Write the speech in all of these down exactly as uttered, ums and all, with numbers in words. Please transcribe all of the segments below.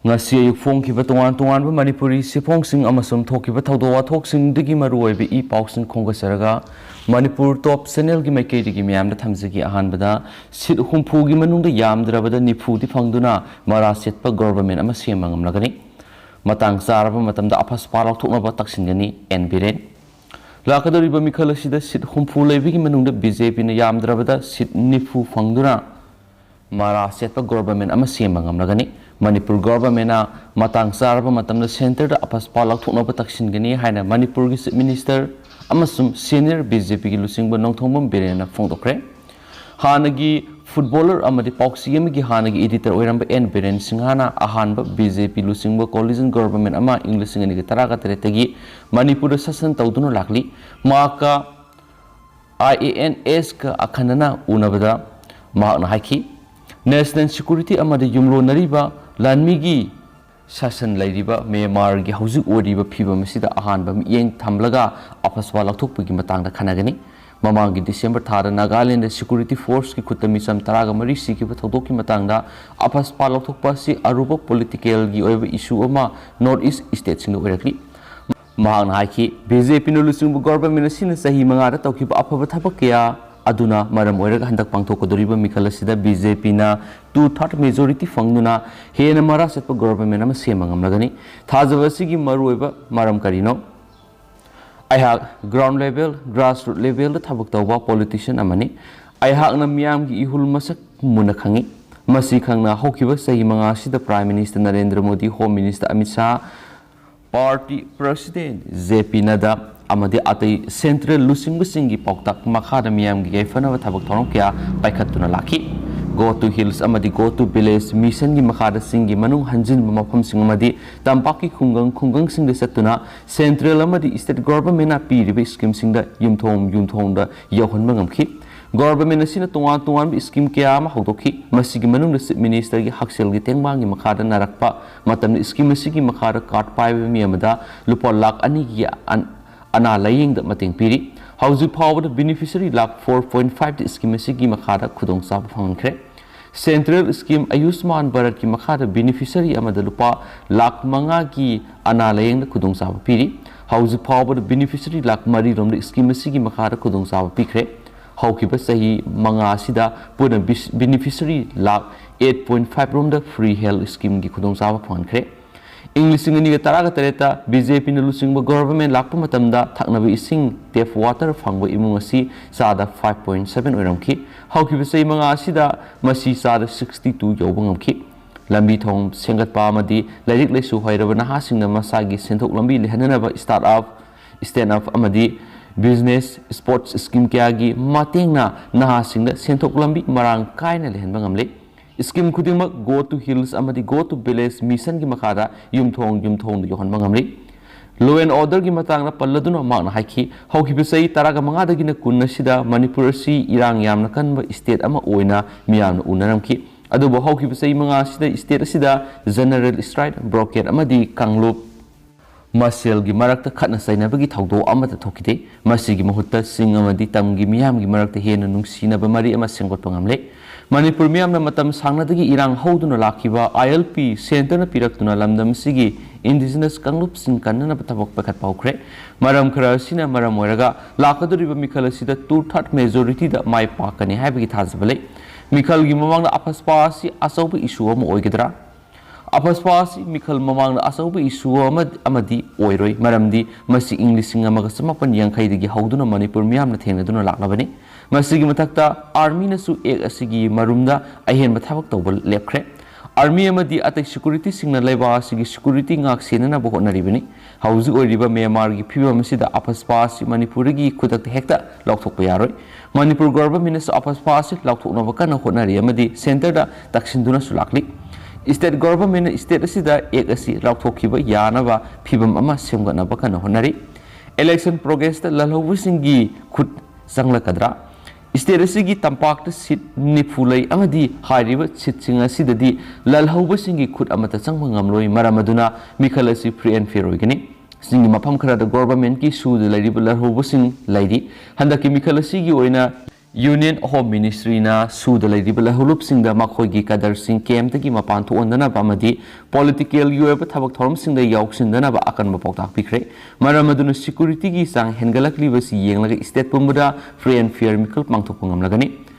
ꯉꯁꯤ ꯑꯌꯨꯛ ꯐꯣꯡꯈꯤꯕ ꯇꯣꯉꯥꯟ ꯇꯣꯉꯥꯟꯕ ꯃꯅꯤꯄꯨꯔꯤ ꯆꯦꯐꯣꯡꯁꯤꯡ ꯑꯃꯁꯨꯡ ꯊꯣꯛꯈꯤꯕ ꯊꯧꯗꯣꯛ ꯋꯥꯊꯣꯛꯁꯤꯡꯗꯒꯤ ꯃꯔꯨꯑꯣꯏꯕ ꯏ ꯄꯥꯎꯁꯤꯡ ꯈꯣꯝꯒꯠꯆꯔꯒ ꯃꯅꯤꯄꯨꯔ ꯇꯣꯞ ꯆꯦꯅꯦꯜꯒꯤ ꯃꯥꯏꯀꯩꯗꯒꯤ ꯃꯌꯥꯝꯗ ꯊꯝꯖꯒꯦ꯫ ꯑꯍꯥꯟꯕꯗ, ꯁꯤꯠ ꯍꯨꯝꯐꯨꯒꯤ ꯃꯅꯨꯡꯗ ꯌꯥꯝꯗ꯭ꯔꯕꯗ ꯅꯤꯐꯨꯗꯤ ꯐꯪꯗꯨꯅ ꯃꯔꯥ ꯁꯦꯠꯄ ꯒꯣꯚꯔꯟꯃꯦꯟꯠ ꯑꯃ ꯁꯦꯝꯕ ꯉꯝꯂꯒꯅꯤ꯫ ꯃꯇꯥꯡ ꯆꯥꯔꯕ ꯃꯇꯝꯗ ꯑꯐꯁꯄꯥ ꯂꯧꯊꯣꯛꯅꯕ ꯇꯛꯁꯤꯟꯒꯅꯤ, ꯑꯦꯟ ꯕꯤꯔꯦꯟ꯫ ꯂꯥꯛꯀꯗꯧꯔꯤꯕ ꯃꯤꯈꯜ ꯑꯁꯤꯗ ꯁꯤꯠ ꯍꯨꯝꯐꯨ ꯂꯩꯕꯒꯤ ꯃꯅꯨꯡꯗ ꯕꯤ ꯖꯦ ꯄꯤꯅ ꯌꯥꯝꯗ꯭ꯔꯕꯗ ꯁꯤꯠ ꯅꯤꯐꯨ ꯐꯪꯗꯨꯅ ꯃꯔꯥ ꯁꯦꯠꯄ ꯒꯣꯚꯔꯟꯃꯦꯟꯠ ꯑꯃ ꯁꯦꯝꯕ ꯉꯝꯂꯒꯅꯤ꯫ ꯃꯅꯤꯄꯨꯔ ꯒꯣꯚꯔꯟꯃꯦꯟꯠꯅ ꯃꯇꯥꯡ ꯆꯥꯔꯕ ꯃꯇꯝꯗ ꯁꯦꯟꯇꯔꯗ ꯑꯐꯁꯄꯥ ꯂꯧꯊꯣꯛꯅꯕ ꯇꯛꯁꯤꯟꯒꯅꯤ ꯍꯥꯏꯅ ꯃꯅꯤꯄꯨꯔꯒꯤ ꯆꯤꯐ ꯃꯤꯅꯤꯁꯇꯔ ꯑꯃꯁꯨꯡ ꯁꯦꯅꯤꯌꯔ ꯕꯤ ꯖꯦ ꯄꯤꯒꯤ ꯂꯨꯆꯤꯡꯕ ꯅꯣꯡꯊꯣꯝꯕꯝ ꯕꯤꯔꯦꯟꯅ ꯐꯣꯡꯗꯣꯛꯈ꯭ꯔꯦ꯫ ꯍꯥꯟꯅꯒꯤ ꯐꯨꯠꯕꯣꯂꯔ ꯑꯃꯗꯤ ꯄꯥꯎꯆꯦ ꯑꯃꯒꯤ ꯍꯥꯟꯅꯒꯤ ꯏꯗꯤꯇꯔ ꯑꯣꯏꯔꯝꯕ ꯑꯦꯟ ꯕꯤꯔꯦꯟ ꯁꯤꯡꯍꯅ ꯑꯍꯥꯟꯕ ꯕꯤ ꯖꯦ ꯄꯤ ꯂꯨꯆꯤꯡꯕ ꯀꯣꯂꯤꯖꯟ ꯒꯣꯚꯔꯟꯃꯦꯟꯠ ꯑꯃ ꯏꯪ ꯂꯤꯁꯤꯡ ꯑꯅꯤꯒ ꯇꯔꯥꯒ ꯇꯔꯦꯠꯇꯒꯤ ꯃꯅꯤꯄꯨꯔꯗ ꯁꯥꯁꯟ ꯇꯧꯗꯨꯅ ꯂꯥꯛꯂꯤ꯫ ꯃꯍꯥꯛꯀ ꯑꯥꯏ ꯑꯦ ꯑꯦꯟ ꯑꯦꯁꯀ ꯑꯈꯟꯅꯅ ꯎꯅꯕꯗ ꯃꯍꯥꯛꯅ ꯍꯥꯏꯈꯤ, ꯅꯦꯁꯅꯦꯜ ꯁꯦꯀ꯭ꯌꯨꯔꯤꯇꯤ ꯑꯃꯗ ꯌꯨꯝꯂꯣꯟꯅꯔꯤꯕ ꯂꯥꯟꯃꯤꯒꯤ ꯁꯥꯁꯟ ꯂꯩꯔꯤꯕ ꯃ꯭ꯌꯥꯟꯃꯥꯔꯒꯤ ꯍꯧꯖꯤꯛ ꯑꯣꯏꯔꯤꯕ ꯐꯤꯕꯝ ꯑꯁꯤꯗ ꯑꯍꯥꯟꯕ ꯃꯤꯠꯌꯦꯡ ꯊꯝꯂꯒ ꯑꯐꯁꯄꯥ ꯂꯧꯊꯣꯛꯄꯒꯤ ꯃꯇꯥꯡꯗ ꯈꯟꯅꯒꯅꯤ꯫ ꯃꯃꯥꯡꯒꯤ ꯗꯤꯁꯦꯝꯕꯔ ꯊꯥꯗ ꯅꯥꯒꯥꯂꯦꯟꯗ ꯁꯦꯀ꯭ꯌꯨꯔꯤꯇꯤ ꯐꯣꯔꯁꯀꯤ ꯈꯨꯠꯇ ꯃꯤꯆꯝ ꯇꯔꯥꯒ ꯃꯔꯤ ꯁꯤꯈꯤꯕ ꯊꯧꯗꯣꯛꯀꯤ ꯃꯇꯥꯡꯗ ꯑꯐꯁꯄꯥ ꯂꯧꯊꯣꯛꯄ ꯑꯁꯤ ꯑꯔꯨꯕ ꯄꯣꯂꯤꯇꯤꯀꯦꯜꯒꯤ ꯑꯣꯏꯕ ꯏꯁꯨ ꯑꯃ ꯅꯣꯔꯠ ꯏꯁ ꯁ꯭ꯇꯦꯠꯁꯤꯡꯗ ꯑꯣꯏꯔꯛꯂꯤ꯫ ꯃꯍꯥꯛꯅ ꯍꯥꯏꯈꯤ, ꯕꯤ ꯖꯦ ꯄꯤꯅ ꯂꯨꯆꯤꯡꯕ ꯒꯣꯚꯔꯟꯃꯦꯟꯠ ꯑꯁꯤꯅ ꯆꯍꯤ ꯃꯉꯥꯗ ꯇꯧꯈꯤꯕ ꯑꯐꯕ ꯊꯕꯛ ꯀꯌꯥ ꯑꯗꯨꯅ ꯃꯔꯝ ꯑꯣꯏꯔꯒ ꯍꯟꯗꯛ ꯄꯥꯡꯊꯣꯛꯀꯗꯧꯔꯤꯕ ꯃꯤꯈꯜ ꯑꯁꯤꯗ ꯕꯤ ꯖꯦ ꯄꯤꯅ ꯇꯨ ꯊꯥꯔꯠ ꯃꯦꯖꯣꯔꯤꯇꯤ ꯐꯪꯗꯨꯅ ꯍꯦꯟꯅ ꯃꯔꯥ ꯆꯠꯄ ꯒꯣꯚꯔꯟꯃꯦꯟꯠ ꯑꯃ ꯁꯦꯝꯕ ꯉꯝꯂꯒꯅꯤ꯫ ꯊꯥꯖꯕ ꯑꯁꯤꯒꯤ ꯃꯔꯨꯑꯣꯏꯕ ꯃꯔꯝ ꯀꯔꯤꯅꯣ? ꯑꯩꯍꯥꯛ ꯒ꯭ꯔꯥꯎꯟ ꯂꯦꯚꯦꯜ, ꯒ꯭ꯔꯥꯁꯔꯨꯠ ꯂꯦꯚꯦꯜꯗ ꯊꯕꯛ ꯇꯧꯕ ꯄꯣꯂꯤꯇꯤꯁꯤꯌꯟ ꯑꯃꯅꯤ꯫ ꯑꯩꯍꯥꯛꯅ ꯃꯤꯌꯥꯝꯒꯤ ꯏꯍꯨꯜ ꯃꯁꯛ ꯃꯨꯟꯅ ꯈꯪꯏ꯫ ꯃꯁꯤ ꯈꯪꯅ ꯍꯧꯈꯤꯕ ꯆꯍꯤ ꯃꯉꯥ ꯑꯁꯤꯗ prime minister Narendra Modi, home minister Amit Shah, party president J P Nadda ꯑꯃꯗꯤ ꯑꯇꯩ ꯁꯦꯟꯇ꯭ꯔꯦꯜ ꯂꯨꯆꯤꯡꯕꯁꯤꯡꯒꯤ ꯄꯥꯎꯇꯥꯛ ꯃꯈꯥꯗ ꯃꯤꯌꯥꯝꯒꯤ ꯌꯥꯏꯐꯅꯕ ꯊꯕꯛ ꯊꯧꯔꯝ ꯀꯌꯥ ꯄꯥꯏꯈꯠꯇꯨꯅ ꯂꯥꯛꯈꯤ꯫ Go to Hills ꯑꯃꯗꯤ Go to Village ꯃꯤꯁꯟꯒꯤ ꯃꯈꯥꯗ ꯆꯤꯡꯒꯤ ꯃꯅꯨꯡ ꯍꯟꯖꯤꯟꯕ ꯃꯐꯝꯁꯤꯡ ꯑꯃꯗꯤ ꯇꯝꯄꯥꯛꯀꯤ ꯈꯨꯡꯒꯪ ꯈꯨꯡꯒꯪꯁꯤꯡꯗ ꯆꯠꯇꯨꯅ ꯁꯦꯟꯇ꯭ꯔꯦꯜ ꯑꯃꯗꯤ ꯁ꯭ꯇꯦꯠ ꯒꯣꯚꯔꯟꯃꯦꯟꯠꯅ ꯄꯤꯔꯤꯕ ꯁ꯭ꯀꯤꯝꯁꯤꯡꯗ ꯌꯨꯝꯊꯣꯡ ꯌꯨꯝꯊꯣꯡꯗ ꯌꯧꯍꯟꯕ ꯉꯝꯈꯤ꯫ ꯒꯣꯚꯔꯟꯃꯦꯟꯠ ꯑꯁꯤꯅ ꯇꯣꯉꯥꯟ ꯇꯣꯉꯥꯟꯕ ꯁ꯭ꯀꯤꯝ ꯀꯌꯥ ꯑꯃ ꯍꯧꯗꯣꯛꯈꯤ꯫ ꯃꯁꯤꯒꯤ ꯃꯅꯨꯡꯗ ꯆꯤꯐ ꯃꯤꯅꯤꯁꯇꯔꯒꯤ ꯍꯛꯁꯦꯜꯒꯤ ꯇꯦꯡꯕꯥꯡꯒꯤ ꯃꯈꯥꯗ ꯅꯥꯔꯛꯄ ꯃꯇꯝꯗ ꯁ꯭ꯀꯤꯝ ꯑꯁꯤꯒꯤ ꯃꯈꯥꯗ ꯀꯥꯔꯗ ꯄꯥꯏꯕ ꯃꯤ ꯑꯃꯗ ꯂꯨꯄꯥ ꯂꯥꯈ ꯑꯅꯤꯒꯤ ꯑꯟ-, ꯑꯅꯥ ꯂꯥꯌꯦꯡꯗ ꯃꯇꯦꯡ ꯄꯤꯔꯤ꯫ ꯍꯧꯖꯤꯛ ꯐꯥꯎꯕꯗ beneficiary lakh four point fifty scheme ꯑꯁꯤꯒꯤ ꯃꯈꯥꯗ ꯈꯨꯗꯣꯡꯆꯥꯕ ꯐꯪꯍꯟꯈ꯭ꯔꯦ꯫ Central scheme Ayushman Bharatꯀꯤ ꯃꯈꯥꯗ beneficiary ꯑꯃꯗ ꯂꯨꯄꯥ ꯂꯥꯈ ꯃꯉꯥꯒꯤ ꯑꯅꯥ ꯂꯥꯌꯦꯡꯗ ꯈꯨꯗꯣꯡꯆꯥꯕ ꯄꯤꯔꯤ꯫ ꯍꯧꯖꯤꯛ ꯐꯥꯎꯕꯗ beneficiary ꯂꯥꯈ ꯃꯔꯤ ꯔꯣꯝꯗ scheme ꯑꯁꯤꯒꯤ ꯃꯈꯥꯗ ꯈꯨꯗꯣꯡꯆꯥꯕ ꯄꯤꯈ꯭ꯔꯦ꯫ ꯍꯧꯈꯤꯕ ꯆꯍꯤ ꯃꯉꯥ ꯑꯁꯤꯗ ꯄꯨꯟꯅ bis-, beneficiary lakh eight point five ꯔꯣꯝꯗ free health schemeꯒꯤ ꯈꯨꯗꯣꯡꯆꯥꯕ ꯐꯪꯍꯟꯈ꯭ꯔꯦ꯫ ꯏꯪ ꯂꯤꯁꯤꯡ ꯑꯅꯤꯒ ꯇꯔꯥꯒ ꯇꯔꯦꯠꯇ BJPꯅ ꯂꯨꯆꯤꯡꯕ government ꯂꯥꯛꯄ ꯃꯇꯝꯗ ꯊꯛꯅꯕ ꯏꯁꯤꯡ tap water ꯐꯪꯕ ꯏꯃꯨꯡ ꯑꯁꯤ ꯆꯥꯗ five point seven ꯑꯣꯏꯔꯝꯈꯤ꯫ ꯍꯧꯈꯤꯕ ꯆꯍꯤ ꯃꯉꯥ ꯑꯁꯤꯗ ꯃꯁꯤ ꯆꯥꯗ sixty two ꯌꯧꯕ ꯉꯝꯈꯤ꯫ ꯂꯝꯕꯤ ꯊꯣꯡ ꯁꯦꯝꯒꯠꯄ ꯑꯃꯗꯤ ꯂꯥꯏꯔꯤꯛ ꯂꯥꯏꯁꯨ ꯍꯩꯔꯕ ꯅꯍꯥꯁꯤꯡꯅ ꯃꯁꯥꯒꯤ ꯁꯦꯟꯊꯣꯛ ꯂꯝꯕꯤ ꯂꯩꯍꯟꯅꯅꯕ start up, stand up ꯑꯃꯗꯤ business, sports scheme ꯀꯌꯥꯒꯤ ꯃꯇꯦꯡꯅ ꯅꯍꯥꯁꯤꯡꯗ ꯁꯦꯟꯊꯣꯛ ꯂꯝꯕꯤ ꯃꯔꯥꯡ ꯀꯥꯏꯅ ꯂꯩꯍꯟꯕ ꯉꯝꯂꯦ꯫ Scheme ꯈꯨꯗꯤꯡꯃꯛ Go to Hills ꯑꯃꯗꯤ Go to Village missionꯒꯤ ꯃꯈꯥꯗ ꯌꯨꯝꯊꯣꯡ ꯌꯨꯝꯊꯣꯡꯗ ꯌꯧꯍꯟꯕ ꯉꯝꯂꯤ꯫ Law and orderꯒꯤ ꯃꯇꯥꯡꯗ ꯄꯜꯂꯗꯨꯅ ꯃꯍꯥꯛꯅ ꯍꯥꯏꯈꯤ, ꯍꯧꯈꯤꯕ ꯆꯍꯤ ꯇꯔꯥꯒ ꯃꯉꯥꯗꯒꯤꯅ ꯀꯨꯟ ꯑꯁꯤꯗ ꯃꯅꯤꯄꯨꯔ ꯑꯁꯤ ꯏꯔꯥꯡ ꯌꯥꯝꯅ ꯀꯟꯕ state ꯑꯃ ꯑꯣꯏꯅ ꯃꯤꯌꯥꯝꯅ ꯎꯅꯔꯝꯈꯤ꯫ ꯑꯗꯨꯕꯨ ꯍꯧꯈꯤꯕ ꯆꯍꯤ ꯃꯉꯥ ꯑꯁꯤꯗ state ꯑꯁꯤꯗ general strike, blockade ꯑꯃꯗꯤ ꯀꯥꯡꯂꯨꯞ ꯃꯁꯦꯜꯒꯤ ꯃꯔꯛꯇ ꯈꯠꯅ ꯆꯩꯅꯕꯒꯤ ꯊꯧꯗꯣꯛ ꯑꯃꯠꯇ ꯊꯣꯛꯈꯤꯗꯦ꯫ ꯃꯁꯤꯒꯤ ꯃꯍꯨꯠꯇ ꯆꯤꯡ ꯑꯃꯗꯤ ꯇꯝꯒꯤ ꯃꯤꯌꯥꯝꯒꯤ ꯃꯔꯛꯇ ꯍꯦꯟꯅ ꯅꯨꯡꯁꯤꯅꯕ ꯃꯔꯤ ꯑꯃ ꯁꯦꯝꯒꯠꯄ ꯉꯝꯂꯦ꯫ ꯃꯅꯤꯄꯨꯔ ꯃꯤꯌꯥꯝꯅ ꯃꯇꯝ ꯁꯥꯡꯅꯗꯒꯤ ꯏꯔꯥꯡ ꯍꯧꯗꯨꯅ ꯂꯥꯛꯈꯤꯕ ILP centreꯅ ꯄꯤꯔꯛꯇꯨꯅ ꯂꯝꯗꯝ ꯑꯁꯤꯒꯤ indigenous ꯀꯥꯡꯂꯨꯞꯁꯤꯡ ꯀꯟꯅꯅꯕ ꯊꯕꯛ ꯄꯥꯏꯈꯠꯄ ꯍꯧꯈ꯭ꯔꯦ꯫ ꯃꯔꯝ ꯈꯔ ꯑꯁꯤꯅ ꯃꯔꯝ ꯑꯣꯏꯔꯒ ꯂꯥꯛꯀꯗꯧꯔꯤꯕ ꯃꯤꯈꯜ ꯑꯁꯤꯗ two third majorityꯗ ꯃꯥꯏ ꯄꯥꯛꯀꯅꯤ ꯍꯥꯏꯕꯒꯤ ꯊꯥꯖꯕ ꯂꯩ꯫ ꯃꯤꯈꯜꯒꯤ ꯃꯃꯥꯡꯗ ꯑꯐꯁꯄꯥ ꯑꯁꯤ ꯑꯆꯧꯕ issue ꯑꯃ ꯑꯣꯏꯒꯗ꯭ꯔꯥ? ꯑꯐꯁꯄꯥ ꯑꯁꯤ ꯃꯤꯈꯜ ꯃꯃꯥꯡꯗ ꯑꯆꯧꯕ issue ꯑꯃ, ꯑꯃꯗꯤ ꯑꯣꯏꯔꯣꯏ, ꯃꯔꯝꯗꯤ ꯃꯁꯤ ꯏꯪ ꯂꯤꯁꯤꯡ ꯑꯃꯒ ꯆꯃꯥꯄꯟ ꯌꯥꯡꯈꯩꯗꯒꯤ ꯍꯧꯗꯨꯅ ꯃꯅꯤꯄꯨꯔ ꯃꯤꯌꯥꯝꯅ ꯊꯦꯡꯅꯗꯨꯅ ꯂꯥꯛꯂꯕꯅꯤ꯫ ꯃꯁꯤꯒꯤ ꯃꯊꯛꯇ armyꯅꯁꯨ act ꯑꯁꯤꯒꯤ ꯃꯔꯨꯝꯗ ꯑꯍꯦꯟꯕ ꯊꯕꯛ ꯇꯧꯕ ꯂꯦꯞꯈ꯭ꯔꯦ꯫ Army ꯑꯃꯗꯤ ꯑꯇꯩ securityꯁꯤꯡꯅ ꯂꯩꯕꯥꯛ ꯑꯁꯤꯒꯤ security ꯉꯥꯛ ꯁꯦꯟꯅꯅꯕ ꯍꯣꯠꯅꯔꯤꯕꯅꯤ꯫ ꯍꯧꯖꯤꯛ ꯑꯣꯏꯔꯤꯕ ꯃ꯭ꯌꯥꯟꯃꯥꯔꯒꯤ ꯐꯤꯕꯝ ꯑꯁꯤꯗ ꯑꯐꯁꯄꯥ ꯑꯁꯤ ꯃꯅꯤꯄꯨꯔꯗꯒꯤ ꯈꯨꯗꯛꯇ ꯍꯦꯛꯇ ꯂꯧꯊꯣꯛꯄ ꯌꯥꯔꯣꯏ꯫ ꯃꯅꯤꯄꯨꯔ governmentꯅꯁꯨ ꯑꯐꯁꯄꯥ ꯑꯁꯤ ꯂꯧꯊꯣꯛꯅꯕ ꯀꯟꯅ ꯍꯣꯠꯅꯔꯤ ꯑꯃꯗꯤ centreꯗ ꯇꯛꯁꯤꯟꯗꯨꯅꯁꯨ ꯂꯥꯛꯂꯤ꯫ State governmentꯅ state ꯑꯁꯤꯗ act ꯑꯁꯤ ꯂꯧꯊꯣꯛꯈꯤꯕ ꯌꯥꯅꯕ ꯐꯤꯕꯝ ꯑꯃ ꯁꯦꯝꯒꯠꯅꯕ ꯀꯟꯅ ꯍꯣꯠꯅꯔꯤ꯫ Election processꯇ ꯂꯥꯜꯍꯧꯕꯁꯤꯡꯒꯤ ꯈꯨꯠ ꯆꯪꯂꯛꯀꯗ꯭ꯔꯥ? State ꯑꯁꯤꯒꯤ ꯇꯝꯄꯥꯛꯇ seat ꯅꯤꯐꯨ ꯂꯩ ꯑꯃꯗꯤ ꯍꯥꯏꯔꯤꯕ seatꯁꯤꯡ ꯑꯁꯤꯗꯗꯤ ꯂꯥꯜꯍꯧꯕꯁꯤꯡꯒꯤ ꯈꯨꯠ ꯑꯃꯠꯇ ꯆꯪꯕ ꯉꯝꯂꯣꯏ꯫ ꯃꯔꯝ ꯑꯗꯨꯅ ꯃꯤꯈꯜ ꯑꯁꯤ free and fair ꯑꯣꯏꯒꯅꯤ꯫ ꯆꯤꯡꯒꯤ ꯃꯐꯝ ꯈꯔꯗ governmentꯀꯤ ꯁꯨꯗ ꯂꯩꯔꯤꯕ ꯂꯥꯜꯍꯧꯕꯁꯤꯡ ꯂꯩꯔꯤ꯫ ꯍꯟꯗꯛꯀꯤ ꯃꯤꯈꯜ ꯑꯁꯤꯒꯤ ꯑꯣꯏꯅ Union Home Ministryꯅ ꯁꯨꯗ ꯂꯩꯔꯤꯕ ꯂꯧꯍꯧꯂꯨꯞꯁꯤꯡꯗ ꯃꯈꯣꯏꯒꯤ ꯀꯗꯔꯁꯤꯡ ꯀꯦꯝꯇꯒꯤ ꯃꯄꯥꯟ ꯊꯣꯛꯍꯟꯗꯅꯕ ꯑꯃꯗꯤ ꯄꯣꯂꯤꯇꯤꯀꯦꯜꯒꯤ ꯑꯣꯏꯕ ꯊꯕꯛ ꯊꯧꯔꯝꯁꯤꯡꯗ ꯌꯥꯎꯁꯤꯟꯗꯅꯕ ꯑꯀꯟꯕ ꯄꯥꯎꯇꯥꯛ ꯄꯤꯈ꯭ꯔꯦ꯫ ꯃꯔꯝ ꯑꯗꯨꯅ ꯁꯦꯀ꯭ꯌꯨꯔꯤꯇꯤꯒꯤ ꯆꯥꯡ ꯍꯦꯟꯒꯠꯂꯛꯂꯤꯕꯁꯤ ꯌꯦꯡꯂꯒ ꯁ꯭ꯇꯦꯠ ꯄꯨꯝꯕꯗ ꯐ꯭ꯔꯤ ꯑꯦꯟ ꯐꯤꯌꯔ ꯃꯤꯈꯜ ꯄꯥꯡꯊꯣꯛꯄ ꯉꯝꯂꯒꯅꯤ꯫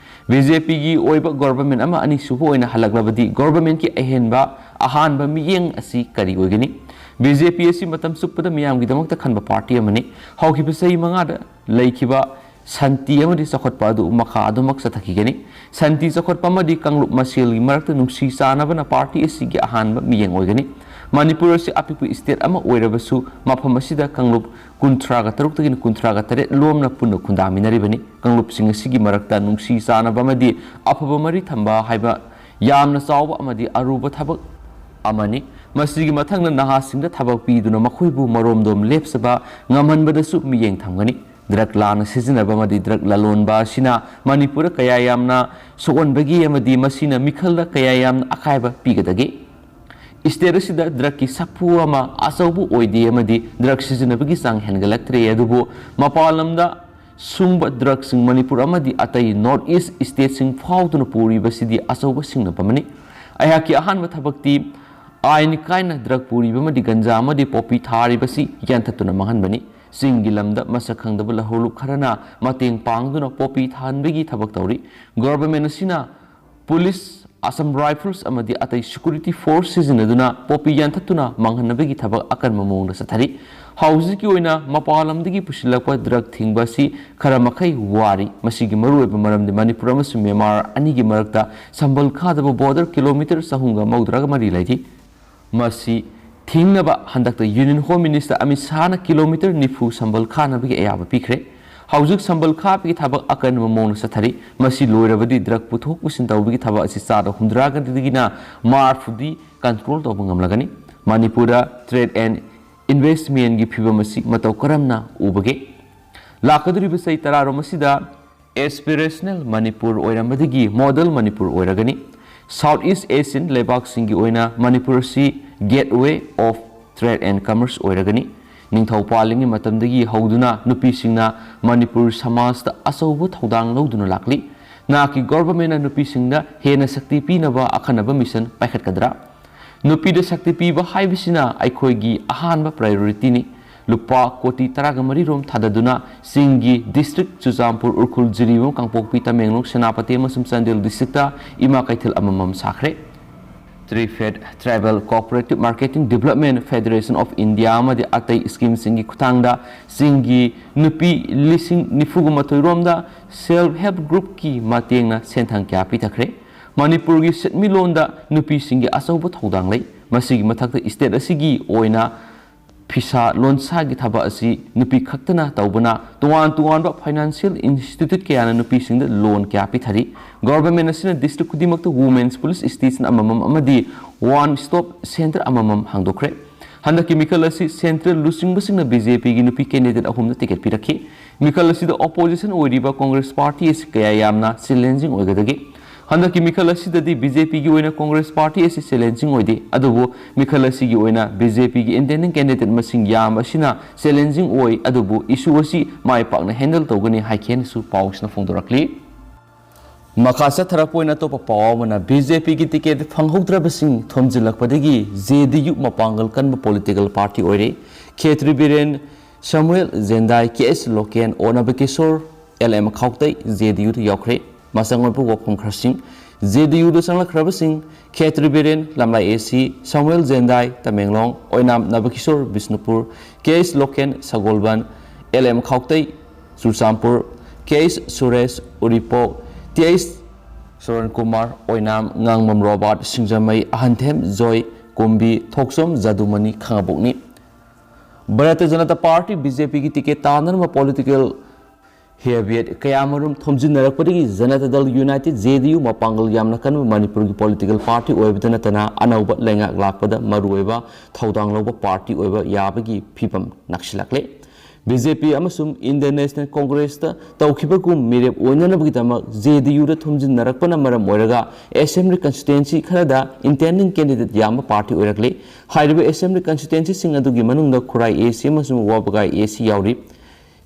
ꯕꯤ ꯖꯦ ꯄꯤꯒꯤ ꯑꯣꯏꯕ ꯒꯣꯚꯔꯟꯃꯦꯟꯠ ꯑꯃ ꯑꯅꯤꯁꯨꯕ ꯑꯣꯏꯅ ꯍꯜꯂꯛꯂꯕꯗꯤ ꯒꯣꯚꯔꯟꯃꯦꯟꯠꯀꯤ ꯑꯍꯦꯟꯕ ꯑꯍꯥꯟꯕ ꯃꯤꯠꯌꯦꯡ ꯑꯁꯤ ꯀꯔꯤ ꯑꯣꯏꯒꯅꯤ? ꯕꯤ ꯖꯦ ꯄꯤ ꯑꯁꯤ ꯃꯇꯝ ꯆꯨꯞꯄꯗ ꯃꯤꯌꯥꯝꯒꯤꯗꯃꯛꯇ ꯈꯟꯕ ꯄꯥꯔꯇꯤ ꯑꯃꯅꯤ꯫ ꯍꯧꯈꯤꯕ ꯆꯍꯤ ꯃꯉꯥꯗ ꯂꯩꯈꯤꯕ ꯁꯥꯟꯇꯤ ꯑꯃꯗꯤ ꯆꯥꯎꯈꯠꯄ ꯑꯗꯨ ꯃꯈꯥ ꯑꯗꯨꯃꯛ ꯆꯠꯊꯈꯤꯒꯅꯤ꯫ ꯁꯥꯟꯇꯤ ꯆꯥꯎꯈꯠꯄ ꯑꯃꯗꯤ ꯀꯥꯡꯂꯨꯞ ꯃꯁꯦꯜꯒꯤ ꯃꯔꯛꯇ ꯅꯨꯡꯁꯤ ꯆꯥꯟꯅꯕꯅ ꯄꯥꯔꯇꯤ ꯑꯁꯤꯒꯤ ꯑꯍꯥꯟꯕ ꯃꯤꯠꯌꯦꯡ ꯑꯣꯏꯒꯅꯤ꯫ ꯃꯅꯤꯄꯨꯔ ꯑꯁꯤ ꯑꯄꯤꯛꯄ ꯁ꯭ꯇꯦꯠ ꯑꯃ ꯑꯣꯏꯔꯕꯁꯨ ꯃꯐꯝ ꯑꯁꯤꯗ ꯀꯥꯡꯂꯨꯞ ꯀꯨꯟꯊ꯭ꯔꯥꯒ ꯇꯔꯨꯛꯇꯒꯤꯅ ꯀꯨꯟꯊ꯭ꯔꯥꯒ ꯇꯔꯦꯠ ꯂꯣꯝꯅ ꯄꯨꯟꯅ ꯈꯨꯟꯗꯥꯃꯤꯟꯅꯔꯤꯕꯅꯤ꯫ ꯀꯥꯡꯂꯨꯞꯁꯤꯡ ꯑꯁꯤꯒꯤ ꯃꯔꯛꯇ ꯅꯨꯡꯁꯤ ꯆꯥꯟꯅꯕ ꯑꯃꯗꯤ ꯑꯐꯕ ꯃꯔꯤ ꯊꯝꯕ ꯍꯥꯏꯕ ꯌꯥꯝꯅ ꯆꯥꯎꯕ ꯑꯃꯗꯤ ꯑꯔꯨꯕ ꯊꯕꯛ ꯑꯃꯅꯤ꯫ ꯃꯁꯤꯒꯤ ꯃꯊꯪꯗ ꯅꯍꯥꯁꯤꯡꯗ ꯊꯕꯛ ꯄꯤꯗꯨꯅ ꯃꯈꯣꯏꯕꯨ ꯃꯔꯣꯝꯗꯣꯝ ꯂꯦꯞꯆꯕ ꯉꯝꯍꯟꯕꯗꯁꯨ ꯃꯤꯠꯌꯦꯡ ꯊꯝꯒꯅꯤ꯫ ꯗ꯭ꯔꯒ ꯂꯥꯟꯅ ꯁꯤꯖꯤꯟꯅꯕ ꯑꯃꯗꯤ ꯗ꯭ꯔꯒ ꯂꯂꯣꯟꯕ ꯑꯁꯤꯅ ꯃꯅꯤꯄꯨꯔꯗ ꯀꯌꯥ ꯌꯥꯝꯅ ꯁꯣꯛꯍꯟꯕꯒꯦ ꯑꯃꯗꯤ ꯃꯁꯤꯅ ꯃꯤꯈꯜꯗ ꯀꯌꯥ ꯌꯥꯝꯅ ꯑꯀꯥꯏꯕ ꯄꯤꯒꯗꯒꯦ? ꯁ꯭ꯇꯦꯠ ꯑꯁꯤꯗ ꯗ꯭ꯔꯒꯀꯤ ꯁꯥꯐꯨ ꯑꯃ ꯑꯆꯧꯕ ꯑꯣꯏꯗꯦ ꯑꯃꯗꯤ ꯗ꯭ꯔꯒ ꯁꯤꯖꯤꯟꯅꯕꯒꯤ ꯆꯥꯡ ꯍꯦꯟꯒꯠꯂꯛꯇ꯭ꯔꯦ, ꯑꯗꯨꯕꯨ ꯃꯄꯥꯟ ꯂꯝꯗ ꯁꯨꯡꯕ ꯗ꯭ꯔꯒꯁꯤꯡ ꯃꯅꯤꯄꯨꯔ ꯑꯃꯗꯤ ꯑꯇꯩ ꯅꯣꯔꯠ ꯏꯁ ꯁ꯭ꯇꯦꯠꯁꯤꯡ ꯐꯥꯎꯗꯨꯅ ꯄꯨꯔꯤꯕꯁꯤꯗꯤ ꯑꯆꯧꯕ ꯁꯤꯡꯅꯕ ꯑꯃꯅꯤ꯫ ꯑꯩꯍꯥꯛꯀꯤ ꯑꯍꯥꯟꯕ ꯊꯕꯛꯇꯤ ꯑꯥꯏꯟ ꯀꯥꯏꯅ ꯗ꯭ꯔꯒ ꯄꯨꯔꯤꯕ ꯑꯃꯗꯤ ꯒꯟꯖꯥ ꯑꯃꯗꯤ ꯄꯣꯄꯤ ꯊꯥꯔꯤꯕꯁꯤ ꯌꯥꯟꯊꯠꯇꯨꯅ ꯃꯥꯡꯍꯟꯕꯅꯤ꯫ ꯆꯤꯡꯒꯤ ꯂꯝꯗ ꯃꯁꯛ ꯈꯪꯗꯕ ꯂꯧꯍꯧꯂꯨꯞ ꯈꯔꯅ ꯃꯇꯦꯡ ꯄꯥꯡꯗꯨꯅ ꯄꯣꯄꯤ ꯊꯥꯍꯟꯕꯒꯤ ꯊꯕꯛ ꯇꯧꯔꯤ꯫ ꯒꯣꯚꯔꯟꯃꯦꯟꯠ ꯑꯁꯤꯅ ꯄꯨꯂꯤꯁ, ꯑꯁꯥꯝ ꯔꯥꯏꯐꯜꯁ ꯑꯃꯗꯤ ꯑꯇꯩ ꯁꯦꯀ꯭ꯌꯨꯔꯤꯇꯤ ꯐꯣꯔꯁ ꯁꯤꯖꯤꯟꯅꯗꯨꯅ ꯄꯣꯄꯤ ꯌꯥꯟꯊꯠꯇꯨꯅ ꯃꯥꯡꯍꯟꯅꯕꯒꯤ ꯊꯕꯛ ꯑꯀꯟꯕ ꯃꯑꯣꯡꯗ ꯆꯠꯊꯔꯤ꯫ ꯍꯧꯖꯤꯛꯀꯤ ꯑꯣꯏꯅ ꯃꯄꯥꯟ ꯂꯝꯗꯒꯤ ꯄꯨꯁꯤꯜꯂꯛꯄ ꯗ꯭ꯔꯒ ꯊꯤꯡꯕ ꯑꯁꯤ ꯈꯔ ꯃꯈꯩ ꯋꯥꯔꯤ꯫ ꯃꯁꯤꯒꯤ ꯃꯔꯨꯑꯣꯏꯕ ꯃꯔꯝꯗꯤ ꯃꯅꯤꯄꯨꯔ ꯑꯃꯁꯨꯡ ꯃ꯭ꯌꯥꯟꯃꯥꯔ ꯑꯅꯤꯒꯤ ꯃꯔꯛꯇ ꯁꯝꯕꯜ ꯈꯥꯗꯕ ꯕꯣꯔꯗꯔ ꯀꯤꯂꯣꯃꯤꯇꯔ ꯆꯍꯨꯝꯒ ꯃꯧꯗ꯭ꯔꯥꯒ ꯃꯔꯤ ꯂꯩꯔꯤ꯫ ꯃꯁꯤ ꯊꯤꯡꯅꯕ ꯍꯟꯗꯛꯇ ꯌꯨꯅꯤꯌꯟ ꯍꯣꯝ ꯃꯤꯅꯤꯁꯇꯔ ꯑꯃꯤꯠ ꯁꯥꯍꯅ ꯀꯤꯂꯣꯃꯤꯇꯔ ꯅꯤꯐꯨ ꯁꯝꯕꯜ ꯈꯥꯅꯕꯒꯤ ꯑꯌꯥꯕ ꯄꯤꯈ꯭ꯔꯦ꯫ ꯍꯧꯖꯤꯛ ꯁꯝꯕꯜ ꯈꯥꯕꯒꯤ ꯊꯕꯛ ꯑꯀꯟꯕ ꯃꯑꯣꯡꯗ ꯆꯠꯊꯔꯤ꯫ ꯃꯁꯤ ꯂꯣꯏꯔꯕꯗꯤ ꯗ꯭ꯔꯒ ꯄꯨꯊꯣꯛ ꯄꯨꯁꯤꯟ ꯇꯧꯕꯒꯤ ꯊꯕꯛ ꯑꯁꯤ ꯆꯥꯗ ꯍꯨꯝꯗ꯭ꯔꯥꯒꯗꯒꯤꯅ ꯃꯔꯐꯨꯗꯤ ꯀꯟꯇ꯭ꯔꯣꯜ ꯇꯧꯕ ꯉꯝꯂꯒꯅꯤ꯫ ꯃꯅꯤꯄꯨꯔꯗ ꯇ꯭ꯔꯦꯗ ꯑꯦꯟ ꯏꯟꯚꯦꯁ꯭ꯠꯃꯦꯟꯠꯀꯤ ꯐꯤꯕꯝ ꯑꯁꯤ ꯃꯇꯧ ꯀꯔꯝꯅ ꯎꯕꯒꯦ? ꯂꯥꯛꯀꯗꯧꯔꯤꯕ ꯆꯍꯤ ꯇꯔꯥꯔꯣꯝ ꯑꯁꯤꯗ ꯑꯦꯁꯄꯤꯔꯦꯁꯅꯦꯜ ꯃꯅꯤꯄꯨꯔ ꯑꯣꯏꯔꯝꯕꯗꯒꯤ ꯃꯣꯗꯦꯜ ꯃꯅꯤꯄꯨꯔ ꯑꯣꯏꯔꯒꯅꯤ꯫ ꯁꯥꯎꯠ ꯏꯁ꯭ꯠ ꯑꯦꯁꯤꯌꯥꯟ ꯂꯩꯕꯥꯛꯁꯤꯡꯒꯤ ꯑꯣꯏꯅ ꯃꯅꯤꯄꯨꯔ ꯑꯁꯤ gateway of trade and commerce ꯑꯣꯏꯔꯒꯅꯤ꯫ ꯅꯤꯡꯊꯧ ꯄꯥꯜꯂꯤꯉꯩ ꯃꯇꯝꯗꯒꯤ ꯍꯧꯗꯨꯅ ꯅꯨꯄꯤꯁꯤꯡꯅ ꯃꯅꯤꯄꯨꯔ ꯁꯃꯥꯖꯇ ꯑꯆꯧꯕ ꯊꯧꯗꯥꯡ ꯂꯧꯗꯨꯅ ꯂꯥꯛꯂꯤ꯫ ꯅꯍꯥꯛꯀꯤ ꯒꯣꯚꯔꯟꯃꯦꯟꯠꯅ ꯅꯨꯄꯤꯁꯤꯡꯗ ꯍꯦꯟꯅ ꯁꯛꯇꯤ ꯄꯤꯅꯕ ꯑꯈꯟꯅꯕ ꯃꯤꯁꯟ ꯄꯥꯏꯈꯠꯀꯗ꯭ꯔꯥ? ꯅꯨꯄꯤꯗ ꯁꯛꯇꯤ ꯄꯤꯕ ꯍꯥꯏꯕꯁꯤꯅ ꯑꯩꯈꯣꯏꯒꯤ ꯑꯍꯥꯟꯕ ꯄ꯭ꯔꯥꯏꯌꯣꯔꯤꯇꯤꯅꯤ꯫ ꯂꯨꯄꯥ ꯀꯣꯇꯤ ꯇꯔꯥꯒ ꯃꯔꯤ ꯔꯣꯝ ꯊꯥꯗꯗꯨꯅ ꯆꯤꯡꯒꯤ ꯗꯤꯁꯇ꯭ꯔꯤꯛ ꯆꯨꯔꯆꯥꯟꯄꯨꯔ, ꯎꯈ꯭ꯔꯨꯜ, ꯖꯤꯔꯤꯕꯥꯝ, ꯀꯥꯡꯄꯣꯛꯄꯤ, ꯇꯃꯦꯡꯂꯣꯡ, ꯁꯦꯅꯥꯄꯇꯤ ꯑꯃꯁꯨꯡ ꯆꯥꯟꯗꯦꯜ ꯗꯤꯁꯇ꯭ꯔꯤꯛꯇ ꯏꯃꯥ ꯀꯩꯊꯦꯜ ꯑꯃꯃꯝ ꯁꯥꯈ꯭ꯔꯦ꯫ ꯇ꯭ꯔꯤꯐꯦꯗ, Tribal Cooperative Marketing Development Federation of India ꯑꯃꯗꯤ ꯑꯇꯩ ꯁ꯭ꯀꯤꯝꯁꯤꯡꯒꯤ ꯈꯨꯠꯊꯥꯡꯗ ꯆꯤꯡꯒꯤ ꯅꯨꯄꯤ ꯂꯤꯁꯤꯡ ꯅꯤꯐꯨꯒ ꯃꯥꯊꯣꯏ ꯔꯣꯝꯗ ꯁꯦꯜꯐ ꯍꯦꯜꯞ ꯒ꯭ꯔꯨꯞꯀꯤ ꯃꯇꯦꯡꯅ ꯁꯦꯟꯊꯪ ꯀꯌꯥ ꯄꯤꯊꯈ꯭ꯔꯦ꯫ ꯃꯅꯤꯄꯨꯔꯒꯤ ꯁꯦꯟꯃꯤꯠꯂꯣꯟꯗ ꯅꯨꯄꯤꯁꯤꯡꯒꯤ ꯑꯆꯧꯕ ꯊꯧꯗꯥꯡ ꯂꯩ꯫ ꯃꯁꯤꯒꯤ ꯃꯊꯛꯇ ꯁ꯭ꯇꯦꯠ ꯑꯁꯤꯒꯤ ꯑꯣꯏꯅ ꯐꯤꯁꯥ ꯂꯣꯟꯁꯥꯒꯤ ꯊꯕꯛ ꯑꯁꯤ ꯅꯨꯄꯤ ꯈꯛꯇꯅ ꯇꯧꯕꯅ ꯇꯣꯉꯥꯟ ꯇꯣꯉꯥꯟꯕ ꯐꯥꯏꯅꯥꯟꯁꯤꯌꯦꯜ ꯏꯟꯁꯇꯤꯇ꯭ꯌꯨꯠ ꯀꯌꯥꯅ ꯅꯨꯄꯤꯁꯤꯡꯗ ꯂꯣꯟ ꯀꯌꯥ ꯄꯤꯊꯔꯤ꯫ ꯒꯣꯚꯔꯟꯃꯦꯟꯠ ꯑꯁꯤꯅ ꯗꯤꯁꯇ꯭ꯔꯤꯛ ꯈꯨꯗꯤꯡꯃꯛꯇ ꯋꯨꯃꯦꯟꯁ ꯄꯨꯂꯤꯁ ꯁ꯭ꯇꯦꯁꯟ ꯑꯃꯃꯝ ꯑꯃꯗꯤ ꯋꯥꯟ ꯁ꯭ꯇꯣꯞ ꯁꯦꯟꯇꯔ ꯑꯃꯃꯝ ꯍꯥꯡꯗꯣꯛꯈ꯭ꯔꯦ꯫ ꯍꯟꯗꯛꯀꯤ ꯃꯤꯈꯜ ꯑꯁꯤ ꯁꯦꯟꯇ꯭ꯔꯦꯜ ꯂꯨꯆꯤꯡꯕꯁꯤꯡꯅ ꯕꯤ ꯖꯦ ꯄꯤꯒꯤ ꯅꯨꯄꯤ ꯀꯦꯟꯗꯤꯗꯦꯠ ꯑꯍꯨꯝꯗ ꯇꯤꯀꯦꯠ ꯄꯤꯔꯛꯈꯤ꯫ ꯃꯤꯈꯜ ꯑꯁꯤꯗ ꯑꯣꯄꯣꯖꯤꯁꯟ ꯑꯣꯏꯔꯤꯕ ꯀꯣꯡꯒ꯭ꯔꯦꯁ ꯄꯥꯔꯇꯤ ꯑꯁꯤ ꯀꯌꯥ ꯌꯥꯝꯅ ꯆꯦꯂꯦꯟꯖꯤꯡ ꯑꯣꯏꯒꯗꯒꯦ? ꯍꯟꯗꯛꯀꯤ ꯃꯤꯈꯜ ꯑꯁꯤꯗꯗꯤ ꯕꯤ ꯖꯦ ꯄꯤꯒꯤ ꯑꯣꯏꯅ ꯀꯣꯡꯒ꯭ꯔꯦꯁ ꯄꯥꯔꯇꯤ ꯑꯁꯤ ꯆꯦꯂꯦꯟꯖꯤꯡ ꯑꯣꯏꯗꯦ, ꯑꯗꯨꯕꯨ ꯃꯤꯈꯜ ꯑꯁꯤꯒꯤ ꯑꯣꯏꯅ ꯕꯤ ꯖꯦ ꯄꯤꯒꯤ ꯏꯟꯗꯤꯄꯦꯟꯗꯦꯟꯠ ꯀꯦꯟꯗꯤꯗꯦꯠ ꯃꯁꯤꯡ ꯌꯥꯝꯕ ꯑꯁꯤꯅ ꯆꯦꯂꯦꯟꯖꯤꯡ ꯑꯣꯏ, ꯑꯗꯨꯕꯨ ꯏꯁꯨ ꯑꯁꯤ ꯃꯥꯏ ꯄꯥꯛꯅ ꯍꯦꯟꯗꯜ ꯇꯧꯒꯅꯤ ꯍꯥꯏꯈꯤ ꯍꯥꯏꯅꯁꯨ ꯄꯥꯎꯁꯤꯅ ꯐꯣꯡꯗꯣꯔꯛꯂꯤ꯫ ꯃꯈꯥ ꯆꯠꯊꯔꯛꯄ ꯑꯣꯏꯅ ꯑꯇꯣꯞꯄ ꯄꯥꯎ ꯑꯃꯅ, ꯕꯤ ꯖꯦ ꯄꯤꯒꯤ ꯇꯤꯀꯦꯠ ꯐꯪꯍꯧꯗ꯭ꯔꯕꯁꯤꯡ ꯊꯣꯝꯖꯤꯜꯂꯛꯄꯗꯒꯤ ꯖꯦ ꯗꯤ ꯌꯨ ꯃꯄꯥꯡꯒꯜ ꯀꯟꯕ ꯄꯣꯂꯤꯇꯤꯀꯦꯜ ꯄꯥꯔꯇꯤ ꯑꯣꯏꯔꯦ꯫ ꯈꯦꯇ꯭ꯔꯤ ꯕꯤꯔꯦꯟ, ꯁꯃꯨꯑꯦꯜ ꯖꯦꯟꯗꯥꯏ, ꯀꯦ ꯑꯩꯆ ꯂꯣꯀꯦꯟ, ꯑꯣ ꯅꯕꯀꯤꯁꯣꯔ, ꯑꯦꯜ ꯑꯦꯝ ꯈꯥꯎꯇꯩ ꯖꯦ ꯗꯤ ꯌꯨꯗ ꯌꯥꯎꯈ꯭ꯔꯦ꯫ ꯃꯁꯪ ꯑꯣꯏꯕ ꯋꯥꯐꯝ ꯈꯔꯁꯤꯡ: ꯖꯦ ꯗꯤ ꯌꯨꯗ ꯆꯪꯂꯛꯈ꯭ꯔꯕꯁꯤꯡ: ꯈꯦꯇ꯭ꯔꯤ Biren, Lamlai A C, Samuel Jendai, Tamenglong, Oinam Nabakishore, Bishnupur, K H Loken, Sagolband, L M Khaute, Churachandpur, K H Suresh, Uripok, T H Soran Kumar, Oinam, Ngangbam Robert, Singjamei, Ahanthem Joy, Kumbi, Thokchom Jadumani, ꯈꯥꯉꯕꯣꯛꯅꯤ꯫ Bharatiya Janata party, B J ꯄꯤꯒꯤ ꯇꯤꯀꯦꯠ ꯇꯥꯟꯅꯅꯕ ꯄꯣꯂꯤꯇꯤꯀꯦꯜ ꯍꯦꯕꯤꯌꯦꯠ ꯀꯌꯥꯃꯔꯨꯝ ꯊꯣꯝꯖꯤꯟꯅꯔꯛꯄꯗꯒꯤ ꯖꯅꯇꯥ ꯗꯜ ꯌꯨꯅꯥꯏꯇꯦꯗ, ꯖꯦ ꯗꯤ ꯌꯨ, ꯃꯄꯥꯡꯒꯜ ꯌꯥꯝꯅ ꯀꯟꯕ ꯃꯅꯤꯄꯨꯔꯒꯤ ꯄꯣꯂꯤꯇꯤꯀꯦꯜ ꯄꯥꯔꯇꯤ ꯑꯣꯏꯕꯗ ꯅꯠꯇꯅ ꯑꯅꯧꯕ ꯂꯩꯉꯥꯛ ꯂꯥꯛꯄꯗ ꯃꯔꯨꯑꯣꯏꯕ ꯊꯧꯗꯥꯡ ꯂꯧꯕ ꯄꯥꯔꯇꯤ ꯑꯣꯏꯕ ꯌꯥꯕꯒꯤ ꯐꯤꯚꯝ ꯅꯛꯁꯤꯜꯂꯛꯂꯦ꯫ ꯕꯤ ꯖꯦ ꯄꯤ ꯑꯃꯁꯨꯡ ꯏꯟꯗꯤꯌꯟ ꯅꯦꯁꯅꯦꯜ ꯀꯣꯡꯒ꯭ꯔꯦꯁꯇ ꯇꯧꯈꯤꯕꯒꯨꯝ ꯃꯤꯔꯦꯞ ꯑꯣꯏꯅꯅꯕꯒꯤꯗꯃꯛ ꯖꯦ ꯗꯤ ꯌꯨꯗ ꯊꯣꯝꯖꯤꯟꯅꯔꯛꯄꯅ ꯃꯔꯝ ꯑꯣꯏꯔꯒ ꯑꯦꯁꯦꯝꯕ꯭ꯂꯤ ꯀꯟꯁꯇꯤꯇ꯭ꯋꯦꯟꯁꯤ ꯈꯔꯗ ꯏꯟꯗꯤꯄꯦꯟꯗꯦꯟꯠ ꯀꯦꯟꯗꯤꯗꯦꯠ ꯌꯥꯝꯕ ꯄꯥꯔꯇꯤ ꯑꯣꯏꯔꯛꯂꯤ꯫ ꯍꯥꯏꯔꯤꯕ ꯑꯦꯁꯦꯝꯕ꯭ꯂꯤ ꯀꯟꯁꯇꯤꯇ꯭ꯋꯦꯟꯁꯤꯁꯤꯡ ꯑꯗꯨꯒꯤ ꯃꯅꯨꯡꯗ ꯈꯨꯔꯥꯏ ꯑꯦ ꯁꯤ ꯑꯃꯁꯨꯡ ꯋꯥꯕꯒꯥꯏ ꯑꯦ ꯁꯤ ꯌꯥꯎꯔꯤ꯫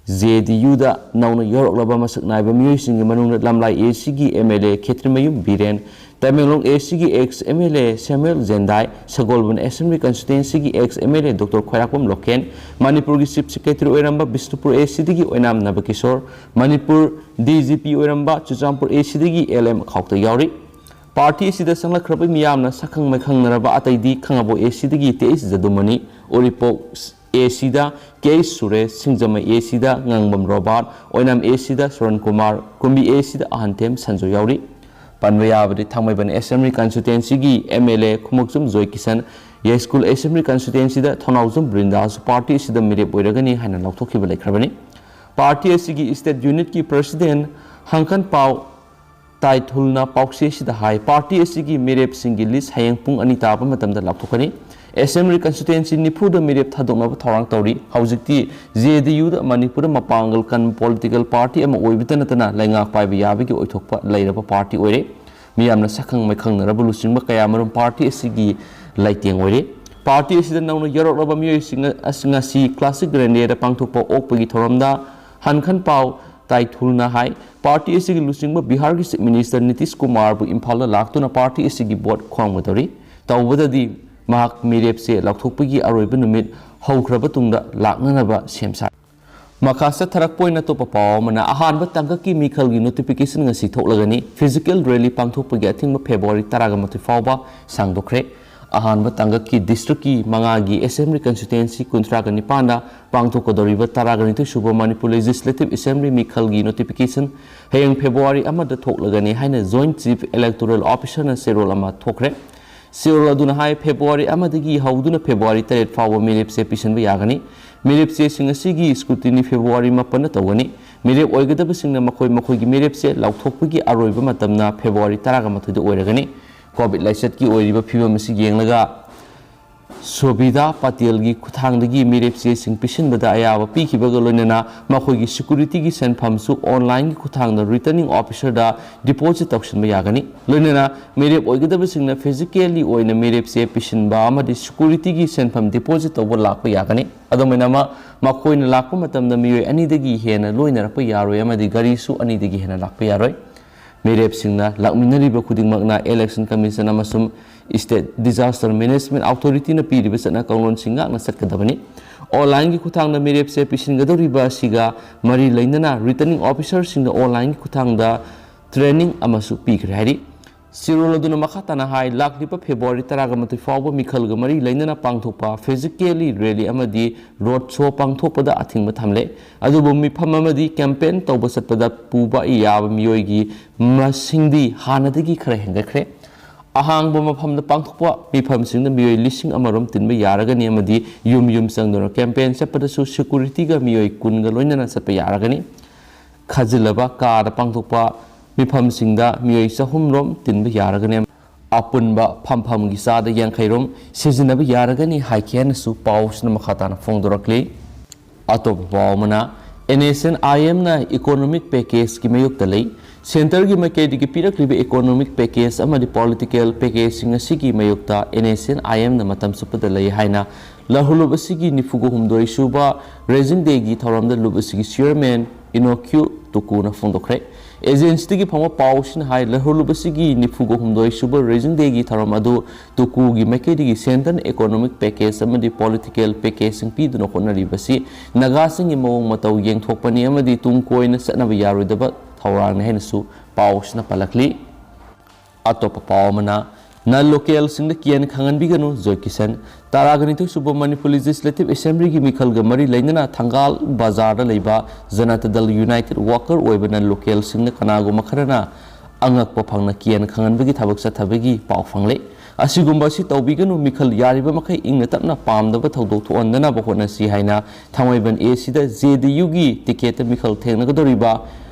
ꯖꯦ ꯗꯤ ꯌꯨꯗ ꯅꯧꯅ ꯌꯥꯎꯔꯛꯂꯕ ꯃꯁꯛ ꯅꯥꯏꯕ ꯃꯤꯑꯣꯏꯁꯤꯡꯒꯤ ꯃꯅꯨꯡꯗ ꯂꯝꯂꯥꯏ ꯑꯦ ꯁꯤꯒꯤ M L A Khetrimayum Biren, Tamenglong A ꯁꯤꯒꯤ ex M L A Samuel Jendai, Sagolband assembly ꯀꯟꯁꯇꯤꯇ꯭ꯋꯦꯟꯁꯤꯒꯤ ex M L A doctor Khwairakpam Loken, ꯃꯅꯤꯄꯨꯔꯒꯤ ꯆꯤꯐ ꯁꯦꯀ꯭ꯔꯦꯇꯔꯤ ꯑꯣꯏꯔꯝꯕ ꯕꯤꯁꯅꯨꯄꯨꯔ ꯑꯦ ꯁꯤꯗꯒꯤ ꯑꯣꯏꯅꯥꯝ ꯅꯕꯀꯤꯁꯣꯔ, ꯃꯅꯤꯄꯨꯔ ꯗꯤ ꯖꯤ ꯄꯤ ꯑꯣꯏꯔꯝꯕ ꯆꯨꯔꯆꯥꯟꯄꯨꯔ ꯑꯦ ꯁꯤꯗꯒꯤ ꯑꯦꯜ ꯑꯦꯝ ꯈꯥꯎꯇ ꯌꯥꯎꯔꯤ꯫ ꯄꯥꯔꯇꯤ ꯑꯁꯤꯗ ꯆꯪꯂꯛꯈ꯭ꯔꯕ ꯃꯤꯌꯥꯝꯅ ꯁꯛꯈꯪ ꯃꯥꯏꯈꯪꯅꯔꯕ ꯑꯇꯩꯗꯤ ꯈꯥꯉꯕꯣꯛ ꯑꯦ ꯁꯤꯗꯒꯤ ꯇꯤ ꯑꯩꯆ ꯖꯗꯨꯃꯅꯤ, ꯎꯔꯤꯄꯣꯛ ꯑꯦ ꯁꯤꯗ ꯀꯦ ꯑꯩꯆ ꯁꯨꯔꯦꯁ, ꯁꯤꯡꯖꯃꯩ ꯑꯦ ꯁꯤꯗ ꯉꯥꯡꯕꯝ ꯔꯣꯕꯥꯔꯠ, ꯑꯣꯏꯅꯥꯝ ꯑꯦ ꯁꯤꯗ ꯁꯣꯔꯟ ꯀꯨꯃꯥꯔ, ꯀꯨꯝꯕꯤ ꯑꯦ ꯁꯤꯗ ꯑꯍꯟꯊꯦꯝ ꯁꯟꯖꯨ ꯌꯥꯎꯔꯤ꯫ ꯄꯟꯕ ꯌꯥꯕꯗꯤ ꯊꯥꯡꯃꯩꯕꯟ ꯑꯦꯁꯦꯝꯕ꯭ꯂꯤ ꯀꯟꯁꯇꯤꯇ꯭ꯋꯦꯟꯁꯤꯒꯤ M L A Khumukcham Joykishan, Yaiskul assembly ꯀꯟꯁꯇꯤꯇ꯭ꯋꯦꯟꯁꯤꯗ ꯊꯧꯅꯥꯎꯖꯝ ꯕ꯭ꯔꯤꯟꯗꯥꯁ ꯄꯥꯔꯇꯤ ꯑꯁꯤꯗ ꯃꯤꯔꯦꯞ ꯑꯣꯏꯔꯒꯅꯤ ꯍꯥꯏꯅ ꯂꯥꯎꯊꯣꯛꯈꯤꯕ ꯂꯩꯈ꯭ꯔꯕꯅꯤ꯫ ꯄꯥꯔꯇꯤ ꯑꯁꯤꯒꯤ ꯁ꯭ꯇꯦꯠ ꯌꯨꯅꯤꯠꯀꯤ ꯄ꯭ꯔꯁꯤꯗꯦꯟꯠ ꯍꯪꯀꯟꯄꯥꯎ ꯇꯥꯏꯊꯨꯜꯅ ꯄꯥꯎꯆꯦꯁꯤꯗ ꯍꯥꯏ, ꯄꯥꯔꯇꯤ ꯑꯁꯤꯒꯤ ꯃꯤꯔꯦꯞꯁꯤꯡꯒꯤ ꯂꯤꯁ꯭ꯠ ꯍꯌꯦꯡ ꯄꯨꯡ ꯑꯅꯤ ꯇꯥꯕ ꯃꯇꯝꯗ ꯂꯥꯎꯊꯣꯛꯀꯅꯤ꯫ ꯑꯦꯁꯦꯝꯕ꯭ꯂꯤ ꯀꯟꯁꯇꯤꯇ꯭ꯋꯦꯟꯁꯤ ꯅꯤꯐꯨꯗ ꯃꯤꯔꯦꯞ ꯊꯥꯗꯣꯛꯅꯕ ꯊꯧꯔꯥꯡ ꯇꯧꯔꯤ꯫ ꯍꯧꯖꯤꯛꯇꯤ ꯖꯦ ꯗꯤ ꯌꯨꯗ ꯃꯅꯤꯄꯨꯔꯗ ꯃꯄꯥꯡꯒꯜ ꯀꯟꯕ ꯄꯣꯂꯤꯇꯤꯀꯦꯜ ꯄꯥꯔꯇꯤ ꯑꯃ ꯑꯣꯏꯕꯇ ꯅꯠꯇꯅ ꯂꯩꯉꯥꯛ ꯄꯥꯏꯕ ꯌꯥꯕꯒꯤ ꯑꯣꯏꯊꯣꯛꯄ ꯂꯩꯔꯕ ꯄꯥꯔꯇꯤ ꯑꯣꯏꯔꯦ꯫ ꯃꯤꯌꯥꯝꯅ ꯁꯛꯈꯪ ꯃꯥꯏꯈꯪꯅꯔꯕ ꯂꯨꯆꯤꯡꯕ ꯀꯌꯥꯃꯔꯨꯝ ꯄꯥꯔꯇꯤ ꯑꯁꯤꯒꯤ ꯂꯩꯇꯦꯡ ꯑꯣꯏꯔꯦ꯫ ꯄꯥꯔꯇꯤ ꯑꯁꯤꯗ ꯅꯧꯅ ꯌꯥꯎꯔꯛꯂꯕ ꯃꯤꯑꯣꯏꯁꯤꯡ ꯑꯁꯤ ꯉꯁꯤ ꯀ꯭ꯂꯥꯁꯤꯛ ꯒ꯭ꯔꯦꯟꯗꯦꯗ ꯄꯥꯡꯊꯣꯛꯄ ꯑꯣꯛꯄꯒꯤ ꯊꯧꯔꯝꯗ ꯍꯟꯈꯟꯄꯥꯎ ꯇꯥꯏꯊꯨꯜꯅ ꯍꯥꯏ, ꯄꯥꯔꯇꯤ ꯑꯁꯤꯒꯤ ꯂꯨꯆꯤꯡꯕ ꯕꯤꯍꯥꯔꯒꯤ ꯆꯤꯐ ꯃꯤꯅꯤꯁꯇꯔ ꯅꯤꯇꯤꯁ ꯀꯨꯃꯥꯔꯕꯨ ꯏꯝꯐꯥꯜꯗ ꯂꯥꯛꯇꯨꯅ ꯄꯥꯔꯇꯤ ꯑꯁꯤꯒꯤ ꯚꯣꯠ ꯈ꯭ꯋꯥꯡꯒꯗꯧꯔꯤ꯫ ꯇꯧꯕꯗꯗꯤ ꯃꯍꯥꯛ ꯃꯤꯔꯦꯞꯁꯦ ꯂꯥꯎꯊꯣꯛꯄꯒꯤ ꯑꯔꯣꯏꯕ ꯅꯨꯃꯤꯠ ꯍꯧꯈ꯭ꯔꯕ ꯇꯨꯡꯗ ꯂꯥꯛꯅꯅꯕ ꯁꯦꯝ ꯁꯥꯔꯤ꯫ ꯃꯈꯥ ꯆꯠꯊꯔꯛꯄ ꯑꯣꯏꯅ ꯑꯇꯣꯞꯄ ꯄꯥꯎ ꯑꯃꯅ, ꯑꯍꯥꯟꯕ ꯇꯥꯡꯀꯛꯀꯤ ꯃꯤꯈꯜꯒꯤ ꯅꯣꯇꯤꯐꯤꯀꯦꯁꯟ ꯉꯁꯤ ꯊꯣꯛꯂꯒꯅꯤ꯫ ꯐꯤꯖꯤꯀꯦꯜ ꯔꯦꯂꯤ ꯄꯥꯡꯊꯣꯛꯄꯒꯤ ꯑꯊꯤꯡꯕ ꯐꯦꯕ꯭ꯔꯨꯋꯥꯔꯤ ꯇꯔꯥꯒ ꯃꯥꯊꯣꯏ ꯐꯥꯎꯕ ꯁꯥꯡꯗꯣꯛꯈ꯭ꯔꯦ꯫ ꯑꯍꯥꯟꯕ ꯇꯥꯡꯀꯛꯀꯤ ꯗꯤꯁꯇ꯭ꯔꯤꯛꯀꯤ ꯃꯉꯥꯒꯤ ꯑꯦꯁꯦꯝꯕ꯭ꯂꯤ ꯀꯟꯁꯇꯤꯇ꯭ꯋꯦꯟꯁꯤ ꯀꯨꯟꯊ꯭ꯔꯥꯒ ꯅꯤꯄꯥꯟꯗ ꯄꯥꯡꯊꯣꯛꯀꯗꯧꯔꯤꯕ ꯇꯔꯥꯒ ꯅꯤꯊꯣꯏ ꯁꯨꯕ ꯃꯅꯤꯄꯨꯔ ꯂꯦꯖꯤꯁꯂꯦꯇꯤꯚ ꯑꯦꯁꯦꯝꯕ꯭ꯂꯤ ꯃꯤꯈꯜꯒꯤ ꯅꯣꯇꯤꯐꯤꯀꯦꯁꯟ ꯍꯌꯦꯡ ꯐꯦꯕ꯭ꯔꯨꯋꯥꯔꯤ ꯑꯃꯗ ꯊꯣꯛꯂꯒꯅꯤ ꯍꯥꯏꯅ ꯖꯣꯏꯟꯠ ꯆꯤꯐ ꯏꯂꯦꯛꯇꯣꯔꯦꯜ ꯑꯣꯐꯤꯁꯔꯅ ꯆꯦꯔꯣꯜ ꯑꯃ ꯊꯣꯛꯈ꯭ꯔꯦ꯫ ꯆꯦꯔꯣꯜ ꯑꯗꯨꯅ ꯍꯥꯏ, ꯐꯦꯕ꯭ꯔꯨꯋꯥꯔꯤ ꯑꯃꯗꯒꯤ ꯍꯧꯗꯨꯅ ꯐꯦꯕ꯭ꯔꯨꯋꯥꯔꯤ ꯇꯔꯦꯠ ꯐꯥꯎꯕ ꯃꯤꯔꯦꯞ ꯆꯦ ꯄꯤꯁꯤꯟꯕ ꯌꯥꯒꯅꯤ꯫ ꯃꯤꯔꯦꯞ ꯆꯦꯁꯤꯡ ꯑꯁꯤꯒꯤ ꯁ꯭ꯀ꯭ꯔꯨꯇꯤꯅꯤ ꯐꯦꯕ꯭ꯔꯨꯋꯥꯔꯤ ꯃꯥꯄꯟꯗ ꯇꯧꯒꯅꯤ꯫ ꯃꯤꯔꯦꯞ ꯑꯣꯏꯒꯗꯕꯁꯤꯡꯅ ꯃꯈꯣꯏ ꯃꯈꯣꯏꯒꯤ ꯃꯤꯔꯦꯞ ꯆꯦ ꯂꯥꯎꯊꯣꯛꯄꯒꯤ ꯑꯔꯣꯏꯕ ꯃꯇꯝꯅ ꯐꯦꯕ꯭ꯔꯨꯋꯥꯔꯤ ꯇꯔꯥꯒ ꯃꯥꯊꯣꯏꯗ ꯑꯣꯏꯔꯒꯅꯤ꯫ ꯀꯣꯚꯤꯗ ꯂꯥꯏꯆꯠꯀꯤ ꯑꯣꯏꯔꯤꯕ ꯐꯤꯕꯝ ꯑꯁꯤ ꯌꯦꯡꯂꯒ ꯁꯣꯕꯤꯗꯥ ꯄꯇꯦꯜꯒꯤ ꯈꯨꯠꯊꯥꯡꯗꯒꯤ ꯃꯤꯔꯦꯞ ꯆꯦꯁꯤꯡ ꯄꯤꯁꯤꯟꯕꯗ ꯑꯌꯥꯕ ꯄꯤꯈꯤꯕꯒ ꯂꯣꯏꯅꯅ ꯃꯈꯣꯏꯒꯤ ꯁꯦꯀ꯭ꯌꯨꯔꯤꯇꯤꯒꯤ ꯁꯦꯟꯐꯝꯁꯨ ꯑꯣꯟꯂꯥꯏꯟꯒꯤ ꯈꯨꯠꯊꯥꯡꯗ ꯔꯤꯇꯔꯅꯤꯡ ꯑꯣꯐꯤꯁꯔꯗ ꯗꯤꯄꯣꯖꯤꯠ ꯇꯧꯁꯤꯟꯕ ꯌꯥꯒꯅꯤ꯫ ꯂꯣꯏꯅꯅ ꯃꯤꯔꯦꯞ ꯑꯣꯏꯒꯗꯕꯁꯤꯡꯅ ꯐꯤꯖꯤꯀꯦꯜꯂꯤ ꯑꯣꯏꯅ ꯃꯤꯔꯦꯞ ꯆꯦ ꯄꯤꯁꯤꯟꯕ ꯑꯃꯗꯤ ꯁꯦꯀ꯭ꯌꯨꯔꯤꯇꯤꯒꯤ ꯁꯦꯟꯐꯝ ꯗꯤꯄꯣꯖꯤꯠ ꯇꯧꯕ ꯂꯥꯛꯄ ꯌꯥꯒꯅꯤ꯫ ꯑꯗꯨꯃꯥꯏꯅꯃꯛ ꯃꯈꯣꯏꯅ ꯂꯥꯛꯄ ꯃꯇꯝꯗ ꯃꯤꯑꯣꯏ ꯑꯅꯤꯗꯒꯤ ꯍꯦꯟꯅ ꯂꯣꯏꯅꯔꯛꯄ ꯌꯥꯔꯣꯏ ꯑꯃꯗꯤ ꯒꯥꯔꯤꯁꯨ ꯑꯅꯤꯗꯒꯤ ꯍꯦꯟꯅ ꯂꯥꯛꯄ ꯌꯥꯔꯣꯏ꯫ ꯃꯤꯔꯦꯞꯁꯤꯡꯅ ꯂꯥꯛꯃꯤꯟꯅꯔꯤꯕ ꯈꯨꯗꯤꯡꯃꯛꯅ ꯏꯂꯦꯛꯁꯟ ꯀꯃꯤꯁꯟ ꯑꯃꯁꯨꯡ ꯁ꯭ꯇꯦꯠ ꯗꯤꯖꯥꯁꯇꯔ ꯃꯦꯅꯦꯖꯃꯦꯟꯠ ꯑꯣꯊꯣꯔꯤꯇꯤꯅ ꯄꯤꯔꯤꯕ ꯆꯠꯅ ꯀꯥꯡꯂꯣꯟꯁꯤꯡ ꯉꯥꯛꯅ ꯆꯠꯀꯗꯕꯅꯤ꯫ ꯑꯣꯟꯂꯥꯏꯟꯒꯤ ꯈꯨꯠꯊꯥꯡꯗ ꯃꯤꯔꯦꯞ ꯆꯦ ꯄꯤꯁꯤꯟꯒꯗꯧꯔꯤꯕ ꯑꯁꯤꯒ ꯃꯔꯤ ꯂꯩꯅꯅ ꯔꯤꯇꯔꯅꯤꯡ ꯑꯣꯐꯤꯁꯔꯁꯤꯡꯗ ꯑꯣꯟꯂꯥꯏꯟꯒꯤ ꯈꯨꯠꯊꯥꯡꯗ ꯇ꯭ꯔꯦꯅꯤꯡ ꯑꯃꯁꯨ ꯄꯤꯈ꯭ꯔꯦ ꯍꯥꯏꯔꯤ꯫ ꯁꯤꯔꯣꯜ ꯑꯗꯨꯅ ꯃꯈꯥ ꯇꯥꯅ ꯍꯥꯏ, ꯂꯥꯛꯂꯤꯕ ꯐꯦꯕ꯭ꯔꯨꯋꯥꯔꯤ ꯇꯔꯥꯃꯥꯊꯣꯏ ꯐꯥꯎꯕ ꯃꯤꯈꯜꯒ ꯃꯔꯤ ꯂꯩꯅꯅ ꯄꯥꯡꯊꯣꯛꯄ ꯐꯤꯖꯤꯀꯦꯜꯂꯤ ꯔꯦꯂꯤ ꯑꯃꯗꯤ ꯔꯣꯗ ꯁꯣ ꯄꯥꯡꯊꯣꯛꯄꯗ ꯑꯊꯤꯡꯕ ꯊꯝꯂꯦ꯫ ꯑꯗꯨꯕꯨ ꯃꯤꯐꯝ ꯑꯃꯗꯤ ꯀꯦꯝꯄꯦꯟ ꯇꯧꯕ ꯆꯠꯄꯗ ꯄꯨꯕ ꯌꯥꯕ ꯃꯤꯑꯣꯏꯒꯤ ꯃꯁꯤꯡꯗꯤ ꯍꯥꯟꯅꯗꯒꯤ ꯈꯔ ꯍꯦꯟꯒꯠꯈ꯭ꯔꯦ꯫ ꯑꯍꯥꯡꯕ ꯃꯐꯝꯗ ꯄꯥꯡꯊꯣꯛꯄ ꯃꯤꯐꯝꯁꯤꯡꯗ ꯃꯤꯑꯣꯏ ꯂꯤꯁꯤꯡ ꯑꯃꯔꯣꯝ ꯇꯤꯟꯕ ꯌꯥꯔꯒꯅꯤ ꯑꯃꯗꯤ ꯌꯨꯝ ꯌꯨꯝ ꯆꯪꯗꯨꯅ ꯀꯦꯝꯄꯦꯟ ꯆꯠꯄꯗꯁꯨ ꯁꯦꯀ꯭ꯌꯨꯔꯤꯇꯤꯒ ꯃꯤꯑꯣꯏ ꯀꯨꯟꯒ ꯂꯣꯏꯅꯅ ꯆꯠꯄ ꯌꯥꯔꯒꯅꯤ꯫ ꯈꯥꯖꯤꯜꯂꯕ ꯀꯥꯗ ꯄꯥꯡꯊꯣꯛꯄ ꯃꯤꯐꯝꯁꯤꯡꯗ ꯃꯤꯑꯣꯏ ꯆꯍꯨꯝꯔꯣꯝ ꯇꯤꯟꯕ ꯌꯥꯔꯒꯅꯤ꯫ ꯑꯄꯨꯟꯕ ꯐꯝꯐꯝꯒꯤ ꯆꯥꯗ ꯌꯥꯡꯈꯩꯔꯣꯝ ꯁꯤꯖꯤꯟꯅꯕ ꯌꯥꯔꯒꯅꯤ ꯍꯥꯏꯈꯤ ꯍꯥꯏꯅꯁꯨ ꯄꯥꯎꯁꯤꯅ ꯃꯈꯥ ꯇꯥꯅ ꯐꯣꯡꯗꯣꯔꯛꯂꯤ꯫ ꯑꯇꯣꯞꯄ ꯄꯥꯎ ꯑꯃꯅ, ꯑꯦꯟ ꯑꯦꯁ ꯑꯦꯟ ꯑꯥꯏ ꯑꯦꯝꯅ ꯏꯀꯣꯅꯣꯃꯤꯛ ꯄꯦꯀꯦꯖꯀꯤ ꯃꯥꯌꯣꯛꯇ ꯂꯩ꯫ ꯁꯦꯟꯇꯔꯒꯤ ꯃꯥꯏꯀꯩꯗꯒꯤ ꯄꯤꯔꯛꯂꯤꯕ ꯏꯀꯣꯅꯣꯃꯤꯛ ꯄꯦꯀꯦꯖ ꯑꯃꯗꯤ ꯄꯣꯂꯤꯇꯤꯀꯦꯜ ꯄꯦꯀꯦꯖꯁꯤꯡ ꯑꯁꯤꯒꯤ ꯃꯥꯌꯣꯛꯇ ꯑꯦꯟ ꯑꯦꯁ ꯑꯦꯟ ꯑꯥꯏ ꯑꯦꯝꯅ ꯃꯇꯝ ꯆꯨꯞꯄꯗ ꯂꯩ ꯍꯥꯏꯅ ꯂꯧꯍꯧꯂꯨꯞ ꯑꯁꯤꯒꯤ ꯅꯤꯐꯨꯒ ꯍꯨꯝꯗꯣꯏ ꯁꯨꯕ ꯔꯦꯖꯤꯡ ꯗꯦꯒꯤ ꯊꯧꯔꯝꯗ ꯂꯨꯞ ꯑꯁꯤꯒꯤ ꯆꯤꯌꯔꯃꯦꯟ ꯏꯅꯣꯀ꯭ꯌꯨ ꯇꯨꯀꯨꯅ ꯐꯣꯡꯗꯣꯛꯈ꯭ꯔꯦ꯫ ꯑꯦꯖꯦꯟꯁꯤꯗꯒꯤ ꯐꯪꯕ ꯄꯥꯎꯁꯤꯅ ꯍꯥꯏ, ꯂꯧꯍꯧꯂꯨꯞ ꯑꯁꯤꯒꯤ ꯅꯤꯐꯨꯒ ꯍꯨꯝꯗꯣꯏ ꯁꯨꯕ ꯔꯦꯖꯤꯡ ꯗꯦꯒꯤ ꯊꯧꯔꯝ ꯑꯗꯨ ꯇꯨꯀꯨꯒꯤ ꯃꯥꯏꯀꯩꯗꯒꯤ ꯁꯦꯟꯇꯔꯅ ꯏꯀꯣꯅꯣꯃꯤꯛ ꯄꯦꯀꯦꯖ ꯑꯃꯗꯤ ꯄꯣꯂꯤꯇꯤꯀꯦꯜ ꯄꯦꯀꯦꯖꯁꯤꯡ ꯄꯤꯗꯨꯅ ꯍꯣꯠꯅꯔꯤꯕꯁꯤ ꯅꯥꯒꯥꯁꯤꯡꯒꯤ ꯃꯑꯣꯡ ꯃꯇꯧ ꯌꯦꯡꯊꯣꯛꯄꯅꯤ ꯑꯃꯗꯤ ꯇꯨꯡ ꯀꯣꯏꯅ ꯆꯠꯅꯕ ꯌꯥꯔꯣꯏꯗꯕ ꯊꯧꯔꯥꯡꯅꯤ ꯍꯥꯏꯅꯁꯨ ꯄꯥꯎꯁꯤꯅ ꯄꯜꯂꯛꯂꯤ꯫ ꯑꯇꯣꯞꯄ ꯄꯥꯎ ꯑꯃꯅ, ꯅꯟ ꯂꯣꯀꯦꯜꯁꯤꯡꯗ ꯀꯤꯍꯟ ꯈꯪꯍꯟꯕꯤꯒꯅꯨ, ꯖꯣꯏ ꯀꯤꯁꯟ꯫ ꯇꯔꯥꯒ ꯅꯤꯊꯣꯏ ꯁꯨꯕ ꯃꯅꯤꯄꯨꯔ ꯂꯦꯖꯤꯁꯂꯦꯇꯤꯚ ꯑꯦꯁꯦꯝꯕ꯭ꯂꯤꯒꯤ ꯃꯤꯈꯜꯒ ꯃꯔꯤ ꯂꯩꯅꯅ ꯊꯪꯒꯥꯜ ꯕꯖꯥꯔꯗ ꯂꯩꯕ ꯖꯅꯇꯥ ꯗꯜ ꯌꯨꯅꯥꯏꯇꯦꯗ ꯋꯥꯀꯔ ꯑꯣꯏꯕ ꯅꯟ ꯂꯣꯀꯦꯜꯁꯤꯡꯅ ꯀꯅꯥꯒꯨꯝꯕ ꯈꯔꯅ ꯑꯉꯛꯄ ꯐꯪꯅ ꯀꯤꯍꯟ ꯈꯪꯍꯟꯕꯒꯤ ꯊꯕꯛ ꯆꯠꯊꯕꯒꯤ ꯄꯥꯎ ꯐꯪꯂꯦ꯫ ꯑꯁꯤꯒꯨꯝꯕ ꯑꯁꯤ ꯇꯧꯕꯤꯒꯅꯨ, ꯃꯤꯈꯜ ꯌꯥꯔꯤꯕ ꯃꯈꯩ ꯏꯪꯅ ꯇꯞꯅ ꯄꯥꯝꯗꯕ ꯊꯧꯗꯣꯛ ꯊꯣꯛꯍꯟꯗꯅꯕ ꯍꯣꯠꯅꯁꯤ ꯍꯥꯏꯅ ꯊꯥꯡꯃꯩꯕꯟ ꯑꯦ ꯁꯤꯗ ꯖꯦ ꯗꯤ ꯌꯨꯒꯤ ꯇꯤꯀꯦꯠꯇ ꯃꯤꯈꯜ ꯊꯦꯡꯅꯒꯗꯧꯔꯤꯕ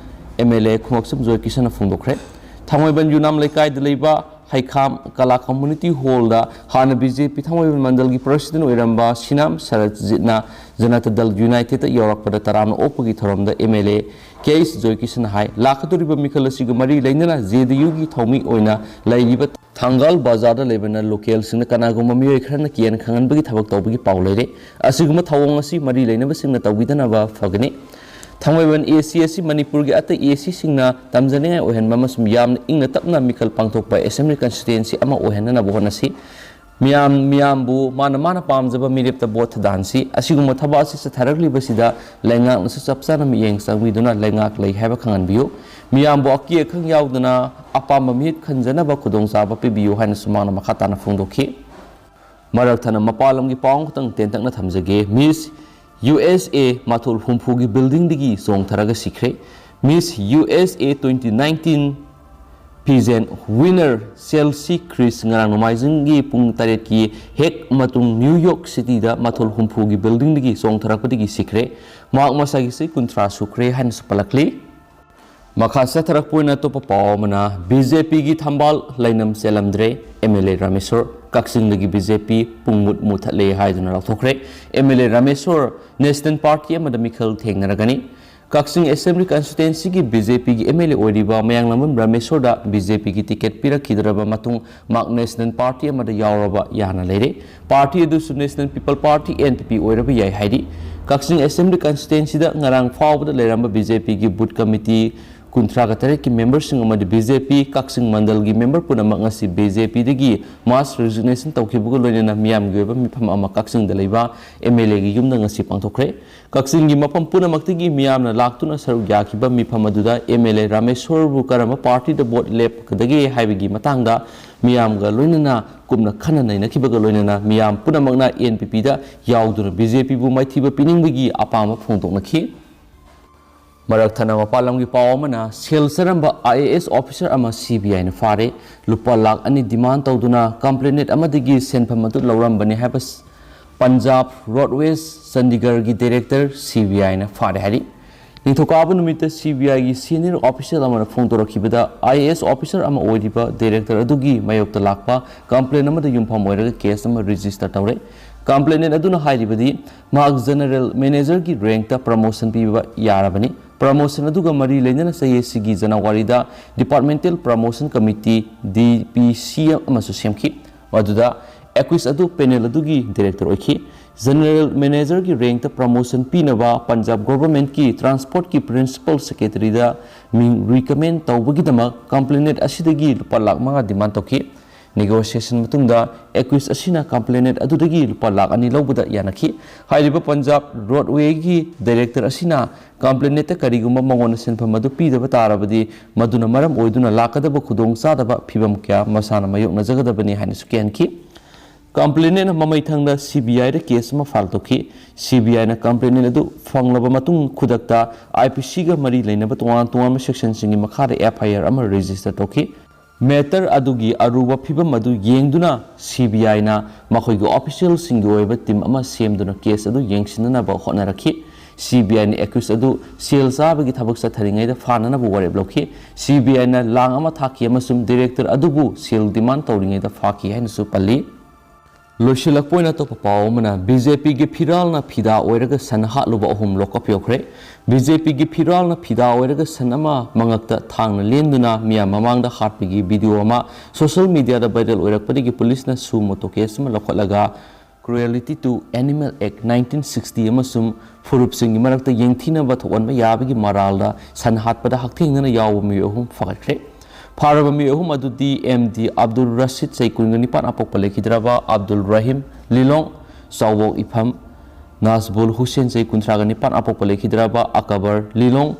ꯑꯦꯝ ꯑꯦꯜ ꯑꯦ ꯈꯨꯃꯛꯁꯝ ꯖꯣꯏ ꯀꯤꯁꯟꯅ ꯐꯣꯡꯗꯣꯛꯈ꯭ꯔꯦ꯫ ꯊꯥꯡꯃꯩꯕꯟ ꯌꯨꯅꯥꯝ ꯂꯩꯀꯥꯏꯗ ꯂꯩꯕ ꯍꯩꯈꯥꯝ ꯀꯂꯥ ꯀꯝꯃ꯭ꯌꯨꯅꯤꯇꯤ ꯍꯣꯜꯗ ꯍꯥꯟꯅ ꯕꯤ ꯖꯦ ꯄꯤ ꯊꯥꯡꯃꯩꯕꯟ ꯃꯟꯗꯜꯒꯤ ꯄ꯭ꯔꯁꯤꯗꯦꯟ ꯑꯣꯏꯔꯝꯕ ꯁꯤꯅꯥꯝ ꯁꯔꯠꯖꯤꯠꯅ ꯖꯅꯇꯥ ꯗꯜ ꯌꯨꯅꯥꯏꯇꯦꯗꯇ ꯌꯧꯔꯛꯄꯗ ꯇꯔꯥꯝꯅ ꯑꯣꯛꯄꯒꯤ ꯊꯧꯔꯝꯗ M L A K H ꯖꯣꯏꯀꯤꯁꯟꯅ ꯍꯥꯏ꯫ ꯂꯥꯛꯀꯗꯧꯔꯤꯕ ꯃꯤꯈꯜ ꯑꯁꯤꯒ ꯃꯔꯤ ꯂꯩꯅꯅ ꯖꯦ ꯗꯤ ꯌꯨꯒꯤ ꯊꯧꯃꯤ ꯑꯣꯏꯅ ꯂꯩꯔꯤꯕ ꯊꯪꯒꯥꯜ ꯕꯖꯥꯔꯗ ꯂꯩꯕ ꯅꯟ ꯂꯣꯀꯦꯜꯁꯤꯡꯅ ꯀꯅꯥꯒꯨꯝꯕ ꯃꯤꯑꯣꯏ ꯈꯔꯅ ꯀꯤꯍꯟ ꯈꯪꯍꯟꯕꯒꯤ ꯊꯕꯛ ꯇꯧꯕꯒꯤ ꯄꯥꯎ ꯂꯩꯔꯦ꯫ ꯑꯁꯤꯒꯨꯝꯕ ꯊꯧꯑꯣꯡ ꯑꯁꯤ ꯃꯔꯤ ꯂꯩꯅꯕꯁꯤꯡꯅ ꯇꯧꯕꯤꯗꯅꯕ ꯐꯒꯅꯤ꯫ ꯊꯥꯡꯃꯩꯕꯟ ꯑꯦ ꯁꯤ ꯑꯁꯤ ꯃꯅꯤꯄꯨꯔꯒꯤ ꯑꯇꯩ ꯑꯦ ꯁꯤꯁꯤꯡꯅ ꯇꯝꯖꯅꯤꯡꯉꯥꯏ ꯑꯣꯏꯍꯟꯕ ꯑꯃꯁꯨꯡ ꯌꯥꯝꯅ ꯏꯪꯅ ꯇꯞꯅ ꯃꯤꯈꯜ ꯄꯥꯡꯊꯣꯛꯄ ꯑꯦꯁꯦꯝꯕ꯭ꯂꯤ ꯀꯟꯁꯇꯤꯇ꯭ꯋꯦꯟꯁꯤ ꯑꯃ ꯑꯣꯏꯍꯟꯅꯅꯕ ꯍꯣꯠꯅꯁꯤ꯫ ꯃꯤꯌꯥꯝ, ꯃꯤꯌꯥꯝꯕꯨ ꯃꯥꯅ ꯃꯥꯅ ꯄꯥꯝꯖꯕ ꯃꯤꯔꯦꯞꯇ ꯚꯣꯠ ꯊꯥꯗꯍꯟꯁꯤ꯫ ꯑꯁꯤꯒꯨꯝꯕ ꯊꯕꯛ ꯑꯁꯤ ꯆꯠꯊꯔꯛꯂꯤꯕꯁꯤꯗ ꯂꯩꯉꯥꯛꯅꯁꯨ ꯆꯞ ꯆꯥꯅ ꯃꯤꯠꯌꯦꯡ ꯆꯪꯕꯤꯗꯨꯅ ꯂꯩꯉꯥꯛ ꯂꯩ ꯍꯥꯏꯕ ꯈꯪꯍꯟꯕꯤꯌꯨ꯫ ꯃꯤꯌꯥꯝꯕꯨ ꯑꯀꯤ ꯑꯈꯪ ꯌꯥꯎꯗꯅ ꯑꯄꯥꯝꯕ ꯃꯤꯍꯨꯠ ꯈꯟꯖꯅꯕ ꯈꯨꯗꯣꯡꯆꯥꯕ ꯄꯤꯕꯤꯌꯨ ꯍꯥꯏꯅꯁꯨ ꯃꯍꯥꯛꯅ ꯃꯈꯥ ꯇꯥꯅ ꯐꯣꯡꯗꯣꯛꯈꯤ꯫ ꯃꯔꯛ ꯊꯠꯅ ꯃꯄꯥꯟ ꯂꯝꯒꯤ ꯄꯥꯎ ꯑꯃꯈꯛꯇꯪ ꯇꯦꯟꯇꯛꯅ ꯊꯝꯖꯒꯦ꯫ ꯃꯤꯁ ꯌꯨ ꯑꯦꯁ ꯑꯦ ꯃꯊꯣꯜ ꯍꯨꯝꯐꯨꯒꯤ ꯕꯤꯜꯗꯤꯡꯗꯒꯤ ꯆꯣꯡꯊꯔꯒ ꯁꯤꯈ꯭ꯔꯦ꯫ ꯃꯤꯁ ꯌꯨ ꯑꯦꯁ ꯑꯦ twenty nineteen pageant winner ꯆꯦꯜꯁꯤ ꯀ꯭ꯔꯤꯁ ꯉꯔꯥꯡ ꯅꯣꯡꯃꯥꯏꯖꯤꯡꯒꯤ ꯄꯨꯡ ꯇꯔꯦꯠꯀꯤ ꯍꯦꯛ ꯃꯇꯨꯡ ꯅ꯭ꯌꯨ ꯌꯣꯔꯛ ꯁꯤꯇꯤꯗ ꯃꯊꯣꯜ ꯍꯨꯝꯐꯨꯒꯤ ꯕꯤꯜꯗꯤꯡꯗꯒꯤ ꯆꯣꯡꯊꯔꯛꯄꯗꯒꯤ ꯁꯤꯈ꯭ꯔꯦ꯫ ꯃꯍꯥꯛ ꯃꯁꯥꯒꯤ ꯆꯍꯤ ꯀꯨꯟꯊ꯭ꯔꯥ ꯁꯨꯈ꯭ꯔꯦ ꯍꯥꯏꯅꯁꯨ ꯄꯜꯂꯛꯂꯤ꯫ ꯃꯈꯥ ꯆꯠꯊꯔꯛꯄ ꯑꯣꯏꯅ ꯑꯇꯣꯞꯄ ꯄꯥꯎ ꯑꯃꯅ, ꯕꯤ ꯖꯦ ꯄꯤꯒꯤ ꯊꯝꯕꯥꯜ ꯂꯩꯅꯝ ꯆꯦꯜꯂꯝꯗ꯭ꯔꯦ, ꯑꯦꯝ ꯑꯦꯜ ꯑꯦ ꯔꯥꯃꯦꯁꯣꯔ꯫ ꯀꯛꯆꯤꯡꯗꯒꯤ ꯕꯤ ꯖꯦ ꯄꯤ ꯄꯨꯡ ꯃꯨꯠ ꯃꯨꯠꯊꯠꯂꯦ ꯍꯥꯏꯗꯨꯅ ꯂꯥꯎꯊꯣꯛꯈ꯭ꯔꯦ꯫ M L A Rameshwor national party ꯑꯃꯗ ꯃꯤꯈꯜ ꯊꯦꯡꯅꯔꯒꯅꯤ꯫ ꯀꯛꯆꯤꯡ ꯑꯦꯁꯦꯝꯕ꯭ꯂꯤ ꯀꯟꯁꯇꯤꯇ꯭ꯋꯦꯟꯁꯤꯒꯤ ꯕꯤ ꯖꯦ ꯄꯤꯒꯤ ꯑꯦꯝ ꯑꯦꯜ ꯑꯦ ꯑꯣꯏꯔꯤꯕ ꯃꯌꯥꯡꯂꯥꯡꯕꯝ ꯔꯥꯃꯦꯁꯣꯔꯗ ꯕꯤ ꯖꯦ ꯄꯤꯒꯤ ꯇꯤꯀꯦꯠ ꯄꯤꯔꯛꯈꯤꯗ꯭ꯔꯕ ꯃꯇꯨꯡ ꯃꯍꯥꯛ ꯅꯦꯁꯅꯦꯜ ꯄꯥꯔꯇꯤ ꯑꯃꯗ ꯌꯥꯎꯔꯕ ꯌꯥꯅ ꯂꯩꯔꯦ꯫ ꯄꯥꯔꯇꯤ ꯑꯗꯨꯁꯨ national people party, N P P, ꯑꯣꯏꯔꯕ ꯌꯥꯏ ꯍꯥꯏꯔꯤ꯫ ꯀꯛꯆꯤꯡ ꯑꯦꯁꯦꯝꯕ꯭ꯂꯤ ꯀꯟꯁꯇꯤꯇ꯭ꯋꯦꯟꯁꯤꯗ ꯉꯔꯥꯡ ꯐꯥꯎꯕꯗ ꯂꯩꯔꯝꯕ ꯕꯤ ꯖꯦ ꯄꯤꯒꯤ ꯕꯨꯊ ꯀꯃꯤꯇꯤ ꯀꯨꯟꯊ꯭ꯔꯥꯒ ꯇꯔꯦꯠꯀꯤ ꯃꯦꯝꯕꯔꯁꯤꯡ ꯑꯃꯗꯤ ꯕꯤ ꯖꯦ ꯄꯤ ꯀꯛꯆꯤꯡ ꯃꯟꯗꯜꯒꯤ ꯃꯦꯝꯕꯔ ꯄꯨꯝꯅꯃꯛ ꯉꯁꯤ ꯕꯤ ꯖꯦ ꯄꯤꯗꯒꯤ ꯃꯥꯁ ꯔꯤꯖꯤꯒꯅꯦꯁꯟ ꯇꯧꯈꯤꯕꯒ ꯂꯣꯏꯅꯅ ꯃꯤꯌꯥꯝꯒꯤ ꯑꯣꯏꯕ ꯃꯤꯐꯝ ꯑꯃ ꯀꯛꯆꯤꯡꯗ ꯂꯩꯕ ꯑꯦꯝ ꯑꯦꯜ ꯑꯦꯒꯤ ꯌꯨꯝꯗ ꯉꯁꯤ ꯄꯥꯡꯊꯣꯛꯈ꯭ꯔꯦ꯫ ꯀꯛꯆꯤꯡꯒꯤ ꯃꯐꯝ ꯄꯨꯝꯅꯃꯛꯇꯒꯤ ꯃꯤꯌꯥꯝꯅ ꯂꯥꯛꯇꯨꯅ ꯁꯔꯨꯛ ꯌꯥꯈꯤꯕ ꯃꯤꯐꯝ ꯑꯗꯨꯗ ꯑꯦꯝ ꯑꯦꯜ ꯑꯦ ꯔꯥꯃꯦꯁꯣꯔꯕꯨ ꯀꯔꯝꯕ ꯄꯥꯔꯇꯤꯗ ꯚꯣꯠ ꯂꯦꯞꯀꯗꯒꯦ ꯍꯥꯏꯕꯒꯤ ꯃꯇꯥꯡꯗ ꯃꯤꯌꯥꯝꯒ ꯂꯣꯏꯅꯅ ꯀꯨꯞꯅ ꯈꯟꯅ ꯅꯩꯅꯈꯤꯕꯒ ꯂꯣꯏꯅꯅ ꯃꯤꯌꯥꯝ ꯄꯨꯝꯅꯃꯛꯅ ꯑꯦꯟ ꯄꯤ ꯄꯤꯗ ꯌꯥꯎꯗꯨꯅ ꯕꯤ ꯖꯦ ꯄꯤꯕꯨ ꯃꯥꯏꯊꯤꯕ ꯄꯤꯅꯤꯡꯕꯒꯤ ꯑꯄꯥꯝꯕ ꯐꯣꯡꯗꯣꯛꯅꯈꯤ꯫ ꯃꯔꯛ ꯊꯠꯅ ꯃꯄꯥꯟ ꯂꯝꯒꯤ ꯄꯥꯎ ꯑꯃꯅ, ꯁꯦꯜ ꯆꯥꯔꯝꯕ ꯑꯥꯏ ꯑꯦ ꯑꯦꯁ ꯑꯣꯐꯤꯁꯥꯔ ꯑꯃ ꯁꯤ ꯕꯤ ꯑꯥꯏꯅ ꯐꯥꯔꯦ꯫ ꯂꯨꯄꯥ ꯂꯥꯈ ꯑꯅꯤ ꯗꯤꯃꯥꯟ ꯇꯧꯗꯨꯅ ꯀꯝꯄ꯭ꯂꯦꯅꯦꯟꯠ ꯑꯃꯗꯒꯤ ꯁꯦꯟꯐꯝ ꯑꯗꯨ ꯂꯧꯔꯝꯕꯅꯤ ꯍꯥꯏꯕ ꯄꯟꯖꯥꯕ ꯔꯣꯗꯋꯦꯖ ꯆꯟꯗꯤꯒꯔꯒꯤ ꯗꯥꯏꯔꯦꯛꯇꯔ ꯁꯤ ꯕꯤ ꯑꯥꯏꯅ ꯐꯥꯔꯦ ꯍꯥꯏꯔꯤ꯫ ꯅꯤꯡꯊꯧꯀꯥꯕ ꯅꯨꯃꯤꯠꯇ ꯁꯤ ꯕꯤ ꯑꯥꯏꯒꯤ ꯁꯤꯅꯤꯌꯔ ꯑꯣꯐꯤꯁꯤꯌꯦꯜ ꯑꯃꯅ ꯐꯣꯡꯗꯣꯔꯛꯈꯤꯕꯗ, ꯑꯥꯏ ꯑꯦ ꯑꯦꯁ ꯑꯣꯐꯤꯁꯔ ꯑꯃ ꯑꯣꯏꯔꯤꯕ ꯗꯥꯏꯔꯦꯛꯇꯔ ꯑꯗꯨꯒꯤ ꯃꯥꯌꯣꯛꯇ ꯂꯥꯛꯄ ꯀꯝꯄ꯭ꯂꯦꯟ ꯑꯃꯗ ꯌꯨꯝꯐꯝ ꯑꯣꯏꯔꯒ ꯀꯦꯁ ꯑꯃ ꯔꯦꯖꯤꯁꯇꯔ ꯇꯧꯔꯦ꯫ ꯀꯝꯄ꯭ꯂꯦꯅꯦꯟ ꯑꯗꯨꯅ ꯍꯥꯏꯔꯤꯕꯗꯤ, ꯃꯍꯥꯛ ꯖꯦꯅꯔꯦꯜ ꯃꯦꯅꯦꯖꯔꯒꯤ ꯔꯦꯡꯛꯇ ꯄ꯭ꯔꯃꯣꯁꯟ ꯄꯤꯕ ꯌꯥꯔꯕꯅꯤ꯫ ꯄ꯭ꯔꯃꯣꯁꯟ ꯑꯗꯨꯒ ꯃꯔꯤ ꯂꯩꯅꯅ ꯆꯍꯤ ꯑꯁꯤꯒꯤ ꯖꯅꯋꯥꯔꯤꯗ ꯗꯤꯄꯥꯔꯠꯃꯦꯟꯇꯦꯜ ꯄ꯭ꯔꯃꯣꯁꯟ ꯀꯃꯤꯇꯤ, ꯗꯤ ꯄꯤ ꯁꯤ, ꯑꯃꯁꯨ ꯁꯦꯝꯈꯤ꯫ ꯃꯗꯨꯗ ꯑꯦꯀ꯭ꯌꯨꯁ ꯑꯗꯨ ꯄꯦꯅꯦꯜ ꯑꯗꯨꯒꯤ ꯗꯥꯏꯔꯦꯛꯇꯔ ꯑꯣꯏꯈꯤ꯫ ꯖꯦꯅꯔꯦꯜ ꯃꯦꯅꯦꯖꯔꯒꯤ ꯔꯦꯡꯛꯇ ꯄ꯭ꯔꯃꯣꯁꯟ ꯄꯤꯅꯕ ꯄꯟꯖꯥꯕ ꯒꯣꯚꯔꯟꯃꯦꯟꯠꯀꯤ ꯇ꯭ꯔꯥꯟꯁꯄꯣꯔꯠꯀꯤ ꯄ꯭ꯔꯤꯟꯁꯤꯄꯥꯜ ꯁꯦꯀ꯭ꯔꯦꯇꯔꯤꯗ ꯃꯤꯡ ꯔꯤꯀꯃꯦꯟ ꯇꯧꯕꯒꯤꯗꯃꯛ ꯀꯝꯄ꯭ꯂꯦꯅꯦꯟꯠ ꯑꯁꯤꯗꯒꯤ ꯂꯨꯄꯥ ꯂꯥꯈ ꯃꯉꯥ ꯗꯤꯃꯥꯟ ꯇꯧꯈꯤ꯫ ꯅꯦꯒꯣꯁꯤꯌꯦꯁꯟ ꯃꯇꯨꯡꯗ ꯑꯦꯀ꯭ꯌꯨꯁ ꯑꯁꯤꯅ ꯀꯝꯄ꯭ꯂꯦꯅꯦꯟꯠ ꯑꯗꯨꯗꯒꯤ ꯂꯨꯄꯥ ꯂꯥꯈ ꯑꯅꯤ ꯂꯧꯕꯗ ꯌꯥꯅꯈꯤ꯫ ꯍꯥꯏꯔꯤꯕ ꯄꯟꯖꯥꯕ ꯔꯣꯗꯋꯦꯒꯤ ꯗꯥꯏꯔꯦꯛꯇꯔ ꯑꯁꯤꯅ ꯀꯝꯄ꯭ꯂꯦꯅꯦꯟꯠꯇ ꯀꯔꯤꯒꯨꯝꯕ ꯃꯉꯣꯟꯗ ꯁꯦꯟꯐꯝ ꯑꯗꯨ ꯄꯤꯗꯕ ꯇꯥꯔꯕꯗꯤ, ꯃꯗꯨꯅ ꯃꯔꯝ ꯑꯣꯏꯗꯨꯅ ꯂꯥꯛꯀꯗꯕ ꯈꯨꯗꯣꯡꯆꯥꯗꯕ ꯐꯤꯚꯝ ꯀꯌꯥ ꯃꯁꯥꯅ ꯃꯥꯌꯣꯛꯅꯖꯒꯗꯕꯅꯤ ꯍꯥꯏꯅꯁꯨ ꯀꯤꯍꯟꯈꯤ꯫ ꯀꯝꯄ꯭ꯂꯦꯅꯦꯟꯠꯅ ꯃꯃꯩ ꯊꯪꯗ ꯁꯤ ꯕꯤ ꯑꯥꯏꯗ ꯀꯦꯁ ꯑꯃ ꯐꯥꯏꯜ ꯇꯧꯈꯤ꯫ ꯁꯤ ꯕꯤ ꯑꯥꯏꯅ ꯀꯝꯄ꯭ꯂꯦꯅꯦꯟꯠ ꯑꯗꯨ ꯐꯪꯂꯕ ꯃꯇꯨꯡ ꯈꯨꯗꯛꯇ ꯑꯥꯏ ꯄꯤ ꯁꯤꯒ ꯃꯔꯤ ꯂꯩꯅꯕ ꯇꯣꯉꯥꯟ ꯇꯣꯉꯥꯟꯕ ꯁꯦꯛꯁꯟꯁꯤꯡꯒꯤ ꯃꯈꯥꯗ ꯑꯦꯐ ꯑꯥꯏ ꯑꯥꯔ ꯑꯃ ꯔꯦꯖꯤꯁꯇꯔ ꯇꯧꯈꯤ꯫ ꯃꯦꯇꯔ ꯑꯗꯨꯒꯤ ꯑꯔꯨꯕ ꯐꯤꯚꯝ ꯑꯗꯨ ꯌꯦꯡꯗꯨꯅ ꯁꯤ ꯕꯤ ꯑꯥꯏꯅ ꯃꯈꯣꯏꯒꯤ ꯑꯣꯐꯤꯁꯤꯌꯦꯜꯁꯤꯡꯒꯤ ꯑꯣꯏꯕ ꯇꯤꯝ ꯑꯃ ꯁꯦꯝꯗꯨꯅ ꯀꯦꯁ ꯑꯗꯨ ꯌꯦꯡꯁꯤꯟꯅꯅꯕ ꯍꯣꯠꯅꯔꯛꯈꯤ꯫ ꯁꯤ ꯕꯤ ꯑꯥꯏꯅ ꯑꯦꯀ꯭ꯌꯨꯁ ꯑꯗꯨ ꯁꯦꯜ ꯆꯥꯕꯒꯤ ꯊꯕꯛ ꯆꯠꯊꯔꯤꯉꯩꯗ ꯐꯥꯅꯅꯕ ꯋꯥꯔꯦꯞ ꯂꯧꯈꯤ꯫ ꯁꯤ ꯕꯤ ꯑꯥꯏꯅ ꯂꯥꯡ ꯑꯃ ꯊꯥꯈꯤ ꯑꯃꯁꯨꯡ ꯗꯥꯏꯔꯦꯛꯇꯔ ꯑꯗꯨꯕꯨ ꯁꯦꯜ ꯗꯤꯃꯥꯟ ꯇꯧꯔꯤꯉꯩꯗ ꯐꯥꯈꯤ ꯍꯥꯏꯅꯁꯨ ꯄꯜꯂꯤ꯫ ꯂꯣꯏꯁꯤꯜꯂꯛꯄ ꯑꯣꯏꯅ ꯑꯇꯣꯞꯄ ꯄꯥꯎ ꯑꯃꯅ, ꯕꯤ ꯖꯦ ꯄꯤꯒꯤ ꯐꯤꯔꯥꯜꯅ ꯐꯤꯗꯥ ꯑꯣꯏꯔꯒ ꯁꯟ ꯍꯥꯠꯂꯨꯕ ꯑꯍꯨꯝ ꯂꯣꯛꯑꯞ ꯌꯧꯈ꯭ꯔꯦ꯫ ꯕꯤ ꯖꯦ ꯄꯤꯒꯤ ꯐꯤꯔꯥꯜꯅ ꯐꯤꯗꯥ ꯑꯣꯏꯔꯒ ꯁꯟ ꯑꯃ ꯃꯉꯛꯇ ꯊꯥꯡꯅ ꯂꯦꯟꯗꯨꯅ ꯃꯤꯌꯥꯝ ꯃꯃꯥꯡꯗ ꯍꯥꯠꯄꯒꯤ ꯚꯤꯗꯤꯑꯣ ꯑꯃ ꯁꯣꯁꯤꯌꯦꯜ ꯃꯤꯗꯤꯌꯥꯗ ꯚꯥꯏꯔꯦꯜ ꯑꯣꯏꯔꯛꯄꯗꯒꯤ ꯄꯨꯂꯤꯁꯅ ꯁꯨꯃꯣ ꯇꯣ ꯀꯦꯁ ꯑꯃ ꯂꯧꯈꯠꯂꯒ Cruelty to Animal Act nineteen sixty ꯑꯃꯁꯨꯡ ꯐꯨꯔꯨꯞꯁꯤꯡꯒꯤ ꯃꯔꯛꯇ ꯌꯦꯡꯊꯤꯅꯕ ꯊꯣꯛꯍꯟꯕ ꯌꯥꯕꯒꯤ ꯃꯔꯥꯜꯗ ꯁꯟ ꯍꯥꯠꯄꯗ ꯍꯛꯊꯦꯡꯅꯅ ꯌꯥꯎꯕ ꯃꯤꯑꯣꯏ ꯑꯍꯨꯝ ꯐꯥꯒꯠꯈ꯭ꯔꯦ꯫ ꯐꯥꯔꯕ ꯃꯤꯑꯣꯏ ꯑꯍꯨꯝ ꯑꯗꯨꯗꯤ ꯑꯦꯝ ꯗꯤ ꯑꯕꯗꯨꯜ ꯔꯁꯤꯗ, ꯆꯍꯤ ꯀꯨꯟꯒ ꯅꯤꯄꯥꯟ, ꯑꯄꯣꯛꯄ ꯂꯩꯈꯤꯗ꯭ꯔꯕ ꯑꯕꯗꯨꯜ ꯔꯍꯤꯝ ꯂꯤꯂꯣꯡ, ꯆꯥꯎꯕꯣꯛ ꯏꯐꯝ ꯅꯥꯖꯕꯨꯜ ꯍꯨꯁꯦꯟ, ꯆꯍꯤ ꯀꯨꯟꯊ꯭ꯔꯥꯒ ꯅꯤꯄꯥꯟ, ꯑꯄꯣꯛꯄ ꯂꯩꯈꯤꯗ꯭ꯔꯕ ꯑꯀꯕꯔ ꯂꯤꯂꯣꯡ,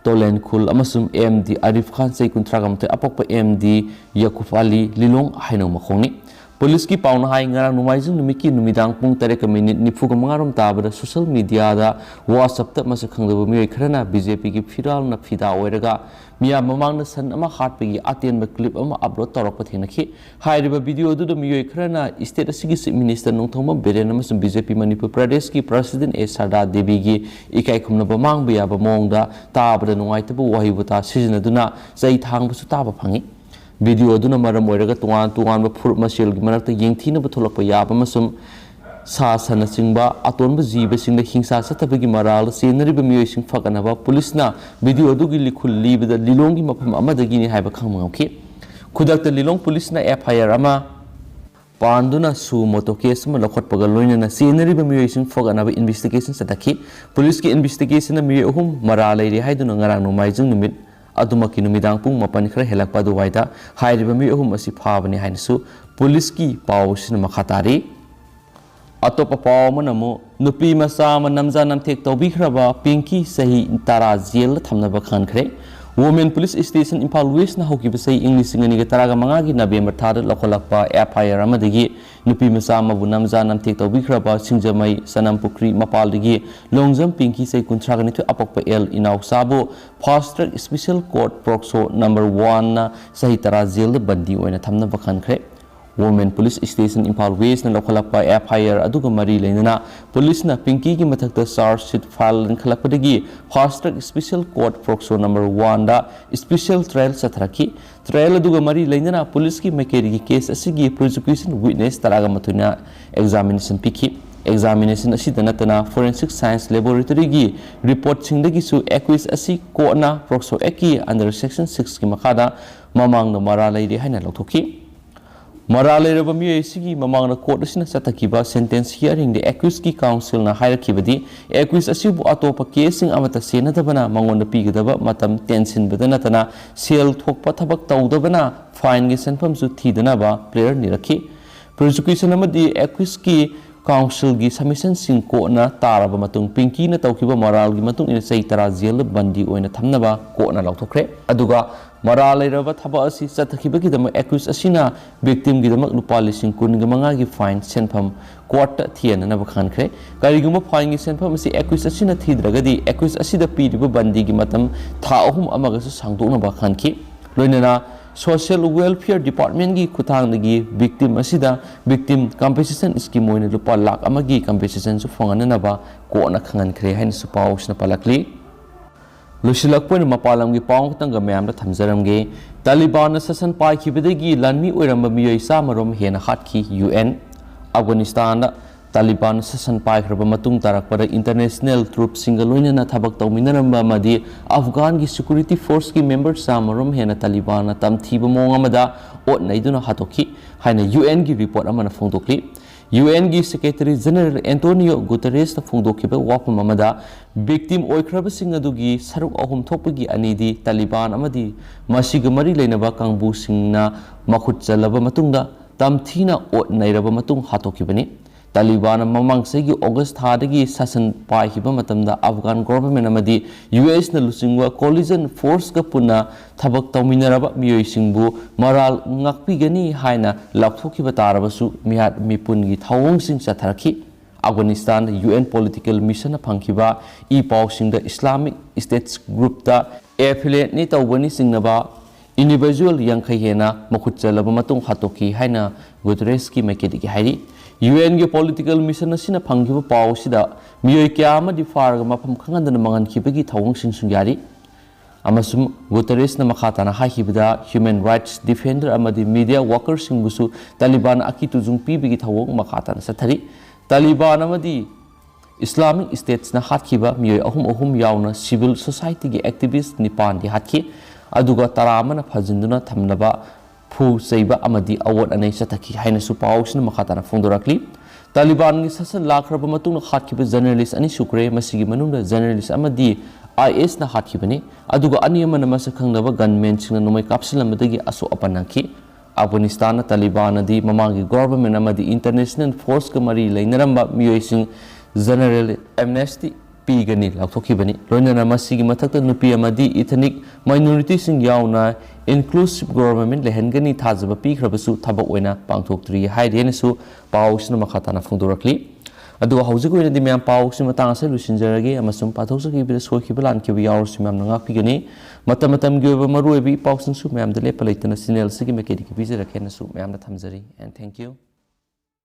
ꯇꯣꯂꯦꯟ ꯈꯨꯜ, ꯑꯃꯁꯨꯡ ꯑꯦꯝ ꯗꯤ ꯑꯔꯤꯐ ꯈꯥꯟ, ꯆꯍꯤ ꯀꯨꯟꯊ꯭ꯔꯥꯒ ꯃꯥꯊꯣꯏ, ꯑꯄꯣꯛꯄ ꯑꯦꯝ ꯗꯤ ꯌꯥꯀꯨꯕ ꯑꯂꯤ ꯂꯤꯂꯣꯡ, ꯍꯥꯏꯅꯧ ꯃꯈꯣꯡꯅꯤ꯫ ꯄꯨꯂꯤꯁꯀꯤ ꯄꯥꯎꯅ ꯍꯥꯏ, ꯉꯔꯥꯡ ꯅꯣꯡꯃꯥꯏꯖꯤꯡ ꯅꯨꯃꯤꯠꯀꯤ ꯅꯨꯃꯤꯗꯥꯡ ꯄꯨꯡ ꯇꯔꯦꯠꯀ ꯃꯤꯅꯤꯠ ꯅꯤꯐꯨꯒ ꯃꯉꯥꯔꯣꯝ ꯇꯥꯕꯗ ꯁꯣꯁꯤꯌꯦꯜ ꯃꯤꯗꯤꯌꯥꯗ WhatsApp-ꯇ ꯃꯁꯛ ꯈꯪꯗꯕ ꯃꯤꯑꯣꯏ ꯈꯔꯅ BJP-ꯒꯤ ꯐꯤꯔꯥꯜꯅ ꯐꯤꯗꯥ ꯑꯣꯏꯔꯒ ꯃꯤꯌꯥꯝ ꯃꯃꯥꯡꯗ ꯁꯟ ꯑꯃ ꯍꯥꯠꯄꯒꯤ ꯑꯇꯦꯟꯕ clip ꯑꯃ upload ꯇꯧꯔꯛꯄ ꯊꯦꯡꯅꯈꯤ꯫ ꯍꯥꯏꯔꯤꯕ video ꯑꯗꯨꯗ ꯃꯤꯑꯣꯏ ꯈꯔꯅ state ꯑꯁꯤꯒꯤ Chief Minister ꯅꯣꯡꯊꯣꯝꯕꯝ ꯕꯤꯔꯦꯟ ꯑꯃꯁꯨꯡ BJP ꯃꯅꯤꯄꯨꯔ ꯄ꯭ꯔꯗꯦꯁꯀꯤ President ꯑꯦ ꯁꯔꯗꯥ ꯗꯦꯕꯤꯒꯤ ꯏꯀꯥꯏ ꯈꯨꯝꯅꯕ ꯃꯥꯡꯕ ꯌꯥꯕ ꯃꯑꯣꯡꯗ ꯇꯥꯕꯗ ꯅꯨꯡꯉꯥꯏꯇꯕ ꯋꯥꯍꯩ ꯋꯥꯇꯥ ꯁꯤꯖꯤꯟꯅꯗꯨꯅ ꯆꯩ ꯊꯥꯡꯕꯁꯨ ꯇꯥꯕ ꯐꯪꯉꯤ꯫ Video ꯑꯗꯨꯅ ꯃꯔꯝ ꯑꯣꯏꯔꯒ ꯇꯣꯉꯥꯟ ꯇꯣꯉꯥꯟꯕ ꯐꯨꯔꯨꯞ ꯃꯁꯦꯜꯒꯤ ꯃꯔꯛꯇ ꯌꯦꯡꯊꯤꯅꯕ ꯊꯣꯛꯂꯛꯄ ꯌꯥꯕ ꯑꯃꯁꯨꯡ ꯁꯥ ꯁꯟꯅꯆꯤꯡꯕ ꯑꯇꯣꯟꯕ ꯖꯤꯕꯁꯤꯡꯗ ꯍꯤꯡꯁꯥ ꯆꯠꯊꯕꯒꯤ ꯃꯔꯥꯜꯗ ꯆꯦꯟꯅꯔꯤꯕ ꯃꯤꯑꯣꯏꯁꯤꯡ ꯐꯒꯠꯅꯕ ꯄꯨꯂꯤꯁꯅ video ꯑꯗꯨꯒꯤ ꯂꯤꯈꯨꯜ ꯂꯤꯕꯗ ꯂꯤꯂꯣꯡꯒꯤ ꯃꯐꯝ ꯑꯃꯗꯒꯤꯅꯤ ꯍꯥꯏꯕ ꯈꯪꯕ ꯉꯝꯈꯤ꯫ ꯈꯨꯗꯛꯇ ꯂꯤꯂꯣꯡ ꯄꯨꯂꯤꯁꯅ FIR ꯑꯃ ꯄꯥꯟꯗꯨꯅ suo motu case ꯑꯃ ꯂꯧꯈꯠꯄꯒ ꯂꯣꯏꯅꯅ ꯆꯦꯟꯅꯔꯤꯕ ꯃꯤꯑꯣꯏꯁꯤꯡ ꯐꯒꯠꯅꯕ investigation ꯆꯠꯊꯈꯤ꯫ ꯄꯨꯂꯤꯁꯀꯤ investigation-ꯅ ꯃꯤꯑꯣꯏ ꯑꯍꯨꯝ ꯃꯔꯥ ꯂꯩꯔꯦ ꯍꯥꯏꯗꯨꯅ ꯉꯔꯥꯡ ꯅꯣꯡꯃꯥꯏꯖꯤꯡ ꯅꯨꯃꯤꯠ ꯑꯗꯨꯃꯛꯀꯤ ꯅꯨꯃꯤꯗꯥꯡ ꯄꯨꯡ ꯃꯥꯄꯟ ꯈꯔ ꯍꯦꯜꯂꯛꯄ ꯑꯗꯨꯋꯥꯏꯗ ꯍꯥꯏꯔꯤꯕ ꯃꯤꯑꯣꯏ ꯑꯍꯨꯝ ꯑꯁꯤ ꯐꯥꯕꯅꯤ ꯍꯥꯏꯅꯁꯨ ꯄꯨꯂꯤꯁꯀꯤ ꯄꯥꯎ ꯑꯁꯤꯅ ꯃꯈꯥ ꯇꯥꯔꯤ꯫ ꯑꯇꯣꯞꯄ ꯄꯥꯎ ꯑꯃꯅ ꯑꯃꯨꯛ ꯅꯨꯄꯤ ꯃꯆꯥ ꯑꯃ ꯅꯝꯖꯥ ꯅꯝꯊꯦꯛ ꯇꯧꯕꯤꯈ꯭ꯔꯕ ꯄꯤꯡꯀꯤ ꯆꯍꯤ ꯇꯔꯥ ꯖꯦꯜꯗ ꯊꯝꯅꯕ ꯈꯟꯈ꯭ꯔꯦ꯫ Women Police Station ꯏꯝꯐꯥꯜ West-ꯅ ꯍꯧꯈꯤꯕ ꯆꯍꯤ ꯏꯪ ꯂꯤꯁꯤꯡ ꯑꯅꯤꯒ ꯇꯔꯥꯃꯉꯥꯒꯤ November ꯊꯥꯗ ꯂꯧꯈꯠꯂꯛꯄ FIR ꯑꯃꯗꯒꯤ ꯅꯨꯄꯤ ꯃꯆꯥ ꯑꯃꯕꯨ ꯅꯝꯖꯥ ꯅꯝꯊꯦꯛ ꯇꯧꯕꯤꯈ꯭ꯔꯕ ꯁꯤꯡꯖꯃꯩ ꯁꯅꯝꯄꯨꯈ꯭ꯔꯤ ꯃꯄꯥꯜꯗꯒꯤ ꯂꯣꯡꯖꯝ ꯄꯤꯡꯀꯤ ꯆꯍꯤ ꯀꯨꯟꯊ꯭ꯔꯥꯒ ꯅꯤꯊꯣꯏ ꯑꯄꯣꯛꯄ ꯑꯦꯜ ꯏꯅꯥꯎꯆꯥꯕꯨ Fast Track Special Court POCSO number one-ꯅ ꯆꯍꯤ ꯇꯔꯥ ꯖꯦꯜꯗ ꯕꯟꯗꯤ ꯑꯣꯏꯅ ꯊꯝꯅꯕ ꯈꯟꯈ꯭ꯔꯦ꯫ Women Police Station Imphal West-ꯅ ꯂꯧꯈꯠꯂꯛꯄ FIR ꯑꯗꯨꯒ ꯃꯔꯤ ꯂꯩꯅꯅ ꯄꯨꯂꯤꯁꯅ ꯄꯤꯡꯀꯤꯒꯤ ꯃꯊꯛꯇ charge sheet file ꯂꯤꯡꯈꯠꯂꯛꯄꯗꯒꯤ Fast Track Special Court POCSO number one-ꯗ special trial ꯆꯠꯊꯔꯛꯈꯤ꯫ Trial ꯑꯗꯨꯒ ꯃꯔꯤ ꯂꯩꯅꯅ ꯄꯨꯂꯤꯁꯀꯤ ꯃꯥꯏꯀꯩꯗꯒꯤ case ꯑꯁꯤꯒꯤ prosecution witness ꯇꯔꯥꯒ ꯃꯥꯊꯣꯏꯅ examination ꯄꯤꯈꯤ꯫ Examination ꯑꯁꯤꯗ ꯅꯠꯇꯅ forensic science laboratory-ꯒꯤ report-ꯁꯤꯡꯗꯒꯤꯁꯨ accused ꯑꯁꯤ court-ꯅ POCSO Act-ꯀꯤ under section six-ꯀꯤ ꯃꯈꯥꯗ ꯃꯃꯥꯡꯗ ꯃꯔꯥ ꯂꯩꯔꯦ ꯍꯥꯏꯅ ꯂꯧꯊꯣꯛꯈꯤ꯫ ꯃꯔꯥ ꯂꯩꯔꯕ ꯃꯤꯑꯣꯏ ꯑꯁꯤꯒꯤ ꯃꯃꯥꯡꯗ court ꯑꯁꯤꯅ ꯆꯠꯊꯈꯤꯕ sentence hearing-ꯗ accused-ꯀꯤ counsel-ꯅ ꯍꯥꯏꯔꯛꯈꯤꯕꯗꯤ, accused ꯑꯁꯤꯕꯨ ꯑꯇꯣꯞꯄ case-ꯁꯤꯡ ꯑꯃꯠꯇ ꯆꯦꯟꯅꯗꯕꯅ ꯃꯉꯣꯟꯗ ꯄꯤꯒꯗꯕ ꯃꯇꯝ ꯇꯦꯟꯁꯤꯟꯕꯗ ꯅꯠꯇꯅ ꯁꯦꯜ ꯊꯣꯛꯄ ꯊꯕꯛ ꯇꯧꯗꯕꯅ fine-ꯒꯤ ꯁꯦꯟꯐꯝꯁꯨ ꯊꯤꯗꯅꯕ prayer ꯅꯤꯔꯛꯈꯤ꯫ Prosecution ꯑꯃꯗꯤ accused-ꯀꯤ counsel-ꯒꯤ submission-ꯁꯤꯡ court-ꯅ ꯇꯥꯔꯕ ꯃꯇꯨꯡ, ꯄꯤꯡꯀꯤꯅ ꯇꯧꯈꯤꯕ ꯃꯔꯥꯜꯒꯤ ꯃꯇꯨꯡ ꯏꯟꯅ ꯆꯍꯤ ꯇꯔꯥ ꯖꯦꯜꯗ ꯕꯟꯗꯤ ꯑꯣꯏꯅ ꯊꯝꯅꯕ court-ꯅ ꯂꯥꯎꯊꯣꯛꯈ꯭ꯔꯦ꯫ ꯑꯗꯨꯒ ꯃꯔꯥꯜ ꯂꯩꯔꯕ ꯊꯕꯛ ꯑꯁꯤ ꯆꯠꯊꯈꯤꯕꯒꯤꯗꯃꯛ accused ꯑꯁꯤꯅ victimꯒꯤꯗꯃꯛ ꯂꯨꯄꯥ ꯂꯤꯁꯤꯡ ꯀꯨꯟꯒ ꯃꯉꯥꯒꯤ fine ꯁꯦꯟꯐꯝ courtꯇ ꯊꯤꯍꯟꯅꯅꯕ ꯈꯟꯈ꯭ꯔꯦ꯫ ꯀꯔꯤꯒꯨꯝꯕ fineꯒꯤ ꯁꯦꯟꯐꯝ ꯑꯁꯤ accused ꯑꯁꯤꯅ ꯊꯤꯗ꯭ꯔꯒꯗꯤ accused ꯑꯁꯤꯗ ꯄꯤꯔꯤꯕ ꯕꯟꯗꯤꯒꯤ ꯃꯇꯝ ꯊꯥ ꯑꯍꯨꯝ ꯑꯃꯒꯁꯨ ꯁꯥꯡꯗꯣꯛꯅꯕ ꯈꯟꯈꯤ꯫ ꯂꯣꯏꯅꯅ Social Welfare Departmentꯀꯤ ꯈꯨꯠꯊꯥꯡꯗꯒꯤ victim ꯑꯁꯤꯗ victim compensation scheme ꯑꯣꯏꯅ ꯂꯨꯄꯥ ꯂꯥꯈ ꯑꯃꯒꯤ compensationꯁꯨ ꯐꯪꯍꯟꯅꯅꯕ courtꯅ ꯈꯪꯍꯟꯈ꯭ꯔꯦ ꯍꯥꯏꯅꯁꯨ ꯄꯥꯎꯁꯤꯅ ꯄꯜꯂꯛꯂꯤ꯫ ꯂꯣꯏꯁꯤꯜꯂꯛꯄ ꯑꯣꯏꯅ ꯃꯄꯥꯟ ꯂꯝꯒꯤ ꯄꯥꯎ ꯈꯛꯇꯪꯒ ꯃꯌꯥꯝꯗ ꯊꯝꯖꯔꯝꯒꯦ꯫ ꯇꯥꯂꯤꯕꯥꯟꯅ ꯁꯥꯁꯟ ꯄꯥꯏꯈꯤꯕꯗꯒꯤ ꯂꯥꯟꯃꯤ ꯑꯣꯏꯔꯝꯕ ꯃꯤꯑꯣꯏ ꯆꯥꯝꯃꯔꯣꯝ ꯍꯦꯟꯅ ꯍꯥꯠꯈꯤ꯫ UN꯫ ꯑꯐꯒꯥꯅꯤꯁꯇꯥꯟꯗ ꯇꯥꯂꯤꯕꯥꯟꯅ ꯁꯥꯁꯟ ꯄꯥꯏꯈ꯭ꯔꯕ ꯃꯇꯨꯡ ꯇꯥꯔꯛꯄꯗ international troopꯁꯤꯡꯒ ꯂꯣꯏꯅꯅ ꯊꯕꯛ ꯇꯧꯃꯤꯟꯅꯔꯝꯕ ꯑꯃꯗꯤ ꯑꯐꯒꯥꯟꯒꯤ security forceꯀꯤ member ꯆꯥꯝꯃꯔꯣꯝ ꯍꯦꯟꯅ ꯇꯥꯂꯤꯕꯥꯟꯅ ꯇꯝꯊꯤꯕ ꯃꯑꯣꯡ ꯑꯃꯗ ꯑꯣꯠ ꯅꯩꯗꯨꯅ ꯍꯥꯠꯇꯣꯛꯈꯤ ꯍꯥꯏꯅ UNꯒꯤ report ꯑꯃꯅ ꯐꯣꯡꯗꯣꯛꯂꯤ꯫ UNꯒꯤ Secretary General Antonio Guterresꯅ ꯐꯣꯡꯗꯣꯛꯈꯤꯕ ꯋꯥꯐꯝ ꯑꯃꯗ, victim ꯑꯣꯏꯈ꯭ꯔꯕꯁꯤꯡ ꯑꯗꯨꯒꯤ ꯁꯔꯨꯛ ꯑꯍꯨꯝ ꯊꯣꯛꯄꯒꯤ ꯑꯅꯤꯗꯤ ꯇꯥꯂꯤꯕꯥꯟ ꯑꯃꯗꯤ ꯃꯁꯤꯒ ꯃꯔꯤ ꯂꯩꯅꯕ ꯀꯥꯡꯕꯨꯁꯤꯡꯅ ꯃꯈꯨꯠ ꯆꯜꯂꯕ ꯃꯇꯨꯡꯗ ꯇꯝꯊꯤꯅ ꯑꯣꯠ ꯅꯩꯔꯕ ꯃꯇꯨꯡ ꯍꯥꯠꯇꯣꯛꯈꯤꯕꯅꯤ꯫ ꯇꯥꯂꯤꯕꯥꯟꯅ ꯃꯃꯥꯡ ꯆꯍꯤꯒꯤ August ꯊꯥꯗꯒꯤ ꯁꯥꯁꯟ ꯄꯥꯏꯈꯤꯕ ꯃꯇꯝꯗ Afghan government ꯑꯃꯗꯤ USꯅ ꯂꯨꯆꯤꯡꯕ coalition forceꯀ ꯄꯨꯟꯅ ꯊꯕꯛ ꯇꯧꯃꯤꯟꯅꯔꯕ ꯃꯤꯑꯣꯏꯁꯤꯡꯕꯨ ꯃꯔꯥꯜ ꯉꯥꯛꯄꯤꯒꯅꯤ ꯍꯥꯏꯅ ꯂꯥꯎꯊꯣꯛꯈꯤꯕ ꯇꯥꯔꯕꯁꯨ ꯃꯤꯍꯥꯠ ꯃꯤꯄꯨꯟꯒꯤ ꯊꯧꯑꯣꯡꯁꯤꯡ ꯆꯠꯊꯔꯛꯈꯤ꯫ ꯑꯐꯒꯥꯅꯤꯁꯇꯥꯟꯗ UN political missionꯅ ꯐꯪꯈꯤꯕ ꯏ ꯄꯥꯎꯁꯤꯡꯗ Islamic States groupꯇ affiliateꯅꯤ ꯇꯧꯕꯅꯤ ꯆꯤꯡꯅꯕ individual ꯌꯥꯡꯈꯩ ꯍꯦꯟꯅ ꯃꯈꯨꯠ ꯆꯜꯂꯕ ꯃꯇꯨꯡ ꯍꯥꯠꯇꯣꯛꯈꯤ ꯍꯥꯏꯅ Guterresꯀꯤ ꯃꯥꯏꯀꯩꯗꯒꯤ ꯍꯥꯏꯔꯤ꯫ UNꯒꯤ political mission ꯑꯁꯤꯅ ꯐꯪꯈꯤꯕ ꯄꯥꯎ ꯑꯁꯤꯗ ꯃꯤꯑꯣꯏ ꯀꯌꯥ ꯑꯃꯗꯤ ꯐꯥꯔꯒ ꯃꯐꯝ ꯈꯪꯍꯟꯗꯅ ꯃꯥꯡꯍꯟꯈꯤꯕꯒꯤ ꯊꯧꯑꯣꯡꯁꯤꯡꯁꯨ ꯌꯥꯔꯤ꯫ ꯑꯃꯁꯨꯡ Guterresꯅ ꯃꯈꯥ ꯇꯥꯅ ꯍꯥꯏꯈꯤꯕꯗ human rights defender ꯑꯃꯗꯤ media workerꯁꯤꯡꯕꯨꯁꯨ ꯇꯥꯂꯤꯕꯥꯟꯅ ꯑꯀꯤ ꯇꯨꯖꯨꯡ ꯄꯤꯕꯒꯤ ꯊꯧꯑꯣꯡ ꯃꯈꯥ ꯇꯥꯅ ꯆꯠꯊꯔꯤ꯫ ꯇꯥꯂꯤꯕꯥꯟ ꯑꯃꯗꯤ Islamic Statesꯅ ꯍꯥꯠꯈꯤꯕ ꯃꯤꯑꯣꯏ ꯑꯍꯨꯝ ꯑꯍꯨꯝ ꯌꯥꯎꯅ civil societyꯒꯤ activist ꯅꯤꯄꯥꯟꯗꯤ ꯍꯥꯠꯈꯤ, ꯑꯗꯨꯒ ꯇꯔꯥ ꯑꯃꯅ ꯐꯥꯖꯤꯟꯗꯨꯅ ꯊꯝꯂꯕ ꯐꯨ ꯆꯩꯕ ꯑꯃꯗꯤ ꯑꯋꯣꯠ ꯑꯅꯩ ꯆꯠꯊꯈꯤ ꯍꯥꯏꯅꯁꯨ ꯄꯥꯎꯁꯤꯅ ꯃꯈꯥ ꯇꯥꯅ ꯐꯣꯡꯗꯣꯔꯛꯂꯤ꯫ ꯇꯥꯂꯤꯕꯥꯟꯒꯤ ꯁꯥꯁꯟ ꯂꯥꯛꯈ꯭ꯔꯕ ꯃꯇꯨꯡꯗ ꯍꯥꯠꯈꯤꯕ journalist ꯑꯅꯤ ꯁꯨꯈ꯭ꯔꯦ꯫ ꯃꯁꯤꯒꯤ ꯃꯅꯨꯡꯗ journalist ꯑꯃꯗꯤ ISꯅ ꯍꯥꯠꯈꯤꯕꯅꯤ, ꯑꯗꯨꯒ ꯑꯅꯤ ꯑꯃꯅ ꯃꯁꯛ ꯈꯪꯗꯕ gunmanꯁꯤꯡꯅ ꯅꯣꯡꯃꯩ ꯀꯥꯞꯁꯤꯜꯂꯝꯕꯗꯒꯤ ꯑꯁꯣꯛ ꯑꯄꯟ ꯅꯪꯈꯤ꯫ ꯑꯐꯒꯥꯅꯤꯁꯇꯥꯟꯅ ꯇꯥꯂꯤꯕꯥꯟ ꯑꯗꯤ ꯃꯃꯥꯡꯒꯤ government ꯑꯃꯗꯤ international forceꯀ ꯃꯔꯤ ꯂꯩꯅꯔꯝꯕ ꯃꯤꯑꯣꯏꯁꯤꯡ General Amnesty ꯄꯤꯒꯅꯤ ꯂꯥꯎꯊꯣꯛꯈꯤꯕꯅꯤ꯫ ꯂꯣꯏꯅꯅ ꯃꯁꯤꯒꯤ ꯃꯊꯛꯇ ꯅꯨꯄꯤ ꯑꯃꯗꯤ ethnic minorityꯁꯤꯡ ꯌꯥꯎꯅ inclusive government ꯂꯩꯍꯟꯒꯅꯤ ꯊꯥꯖꯕ ꯄꯤꯈ꯭ꯔꯕꯁꯨ ꯊꯕꯛ ꯑꯣꯏꯅ ꯄꯥꯡꯊꯣꯛꯇ꯭ꯔꯤ ꯍꯥꯏꯔꯤ ꯍꯥꯏꯅꯁꯨ ꯄꯥꯎꯁꯤꯅ ꯃꯈꯥ ꯇꯥꯅ ꯐꯣꯡꯗꯣꯔꯛꯂꯤ꯫ ꯑꯗꯨꯒ ꯍꯧꯖꯤꯛ ꯑꯣꯏꯅꯗꯤ ꯃꯌꯥꯝ ꯄꯥꯎꯁꯤ ꯃꯇꯥꯡ ꯑꯁꯤꯗ ꯂꯣꯏꯁꯤꯟꯖꯔꯒꯦ ꯑꯃꯁꯨꯡ ꯄꯥꯊꯣꯛꯆꯈꯤꯕꯗ ꯁꯣꯏꯈꯤꯕ ꯂꯥꯟꯈꯤꯕ ꯌꯥꯎꯔꯁꯨ ꯃꯌꯥꯝꯅ ꯉꯥꯛꯄꯤꯒꯅꯤ꯫ ꯃꯇꯝ ꯃꯇꯝꯒꯤ ꯑꯣꯏꯕ ꯃꯔꯨꯑꯣꯏꯕ ꯏ ꯄꯥꯎꯁꯤꯡꯁꯨ ꯃꯌꯥꯝꯗ ꯂꯦꯞꯄ ꯂꯩꯇꯅ channel ꯑꯁꯤꯒꯤ ꯃꯥꯏꯀꯩꯗꯒꯤ ꯄꯤꯖꯔꯛꯀꯦ ꯍꯥꯏꯅꯁꯨ ꯃꯌꯥꯝꯗ ꯊꯝꯖꯔꯤ꯫ And thank you.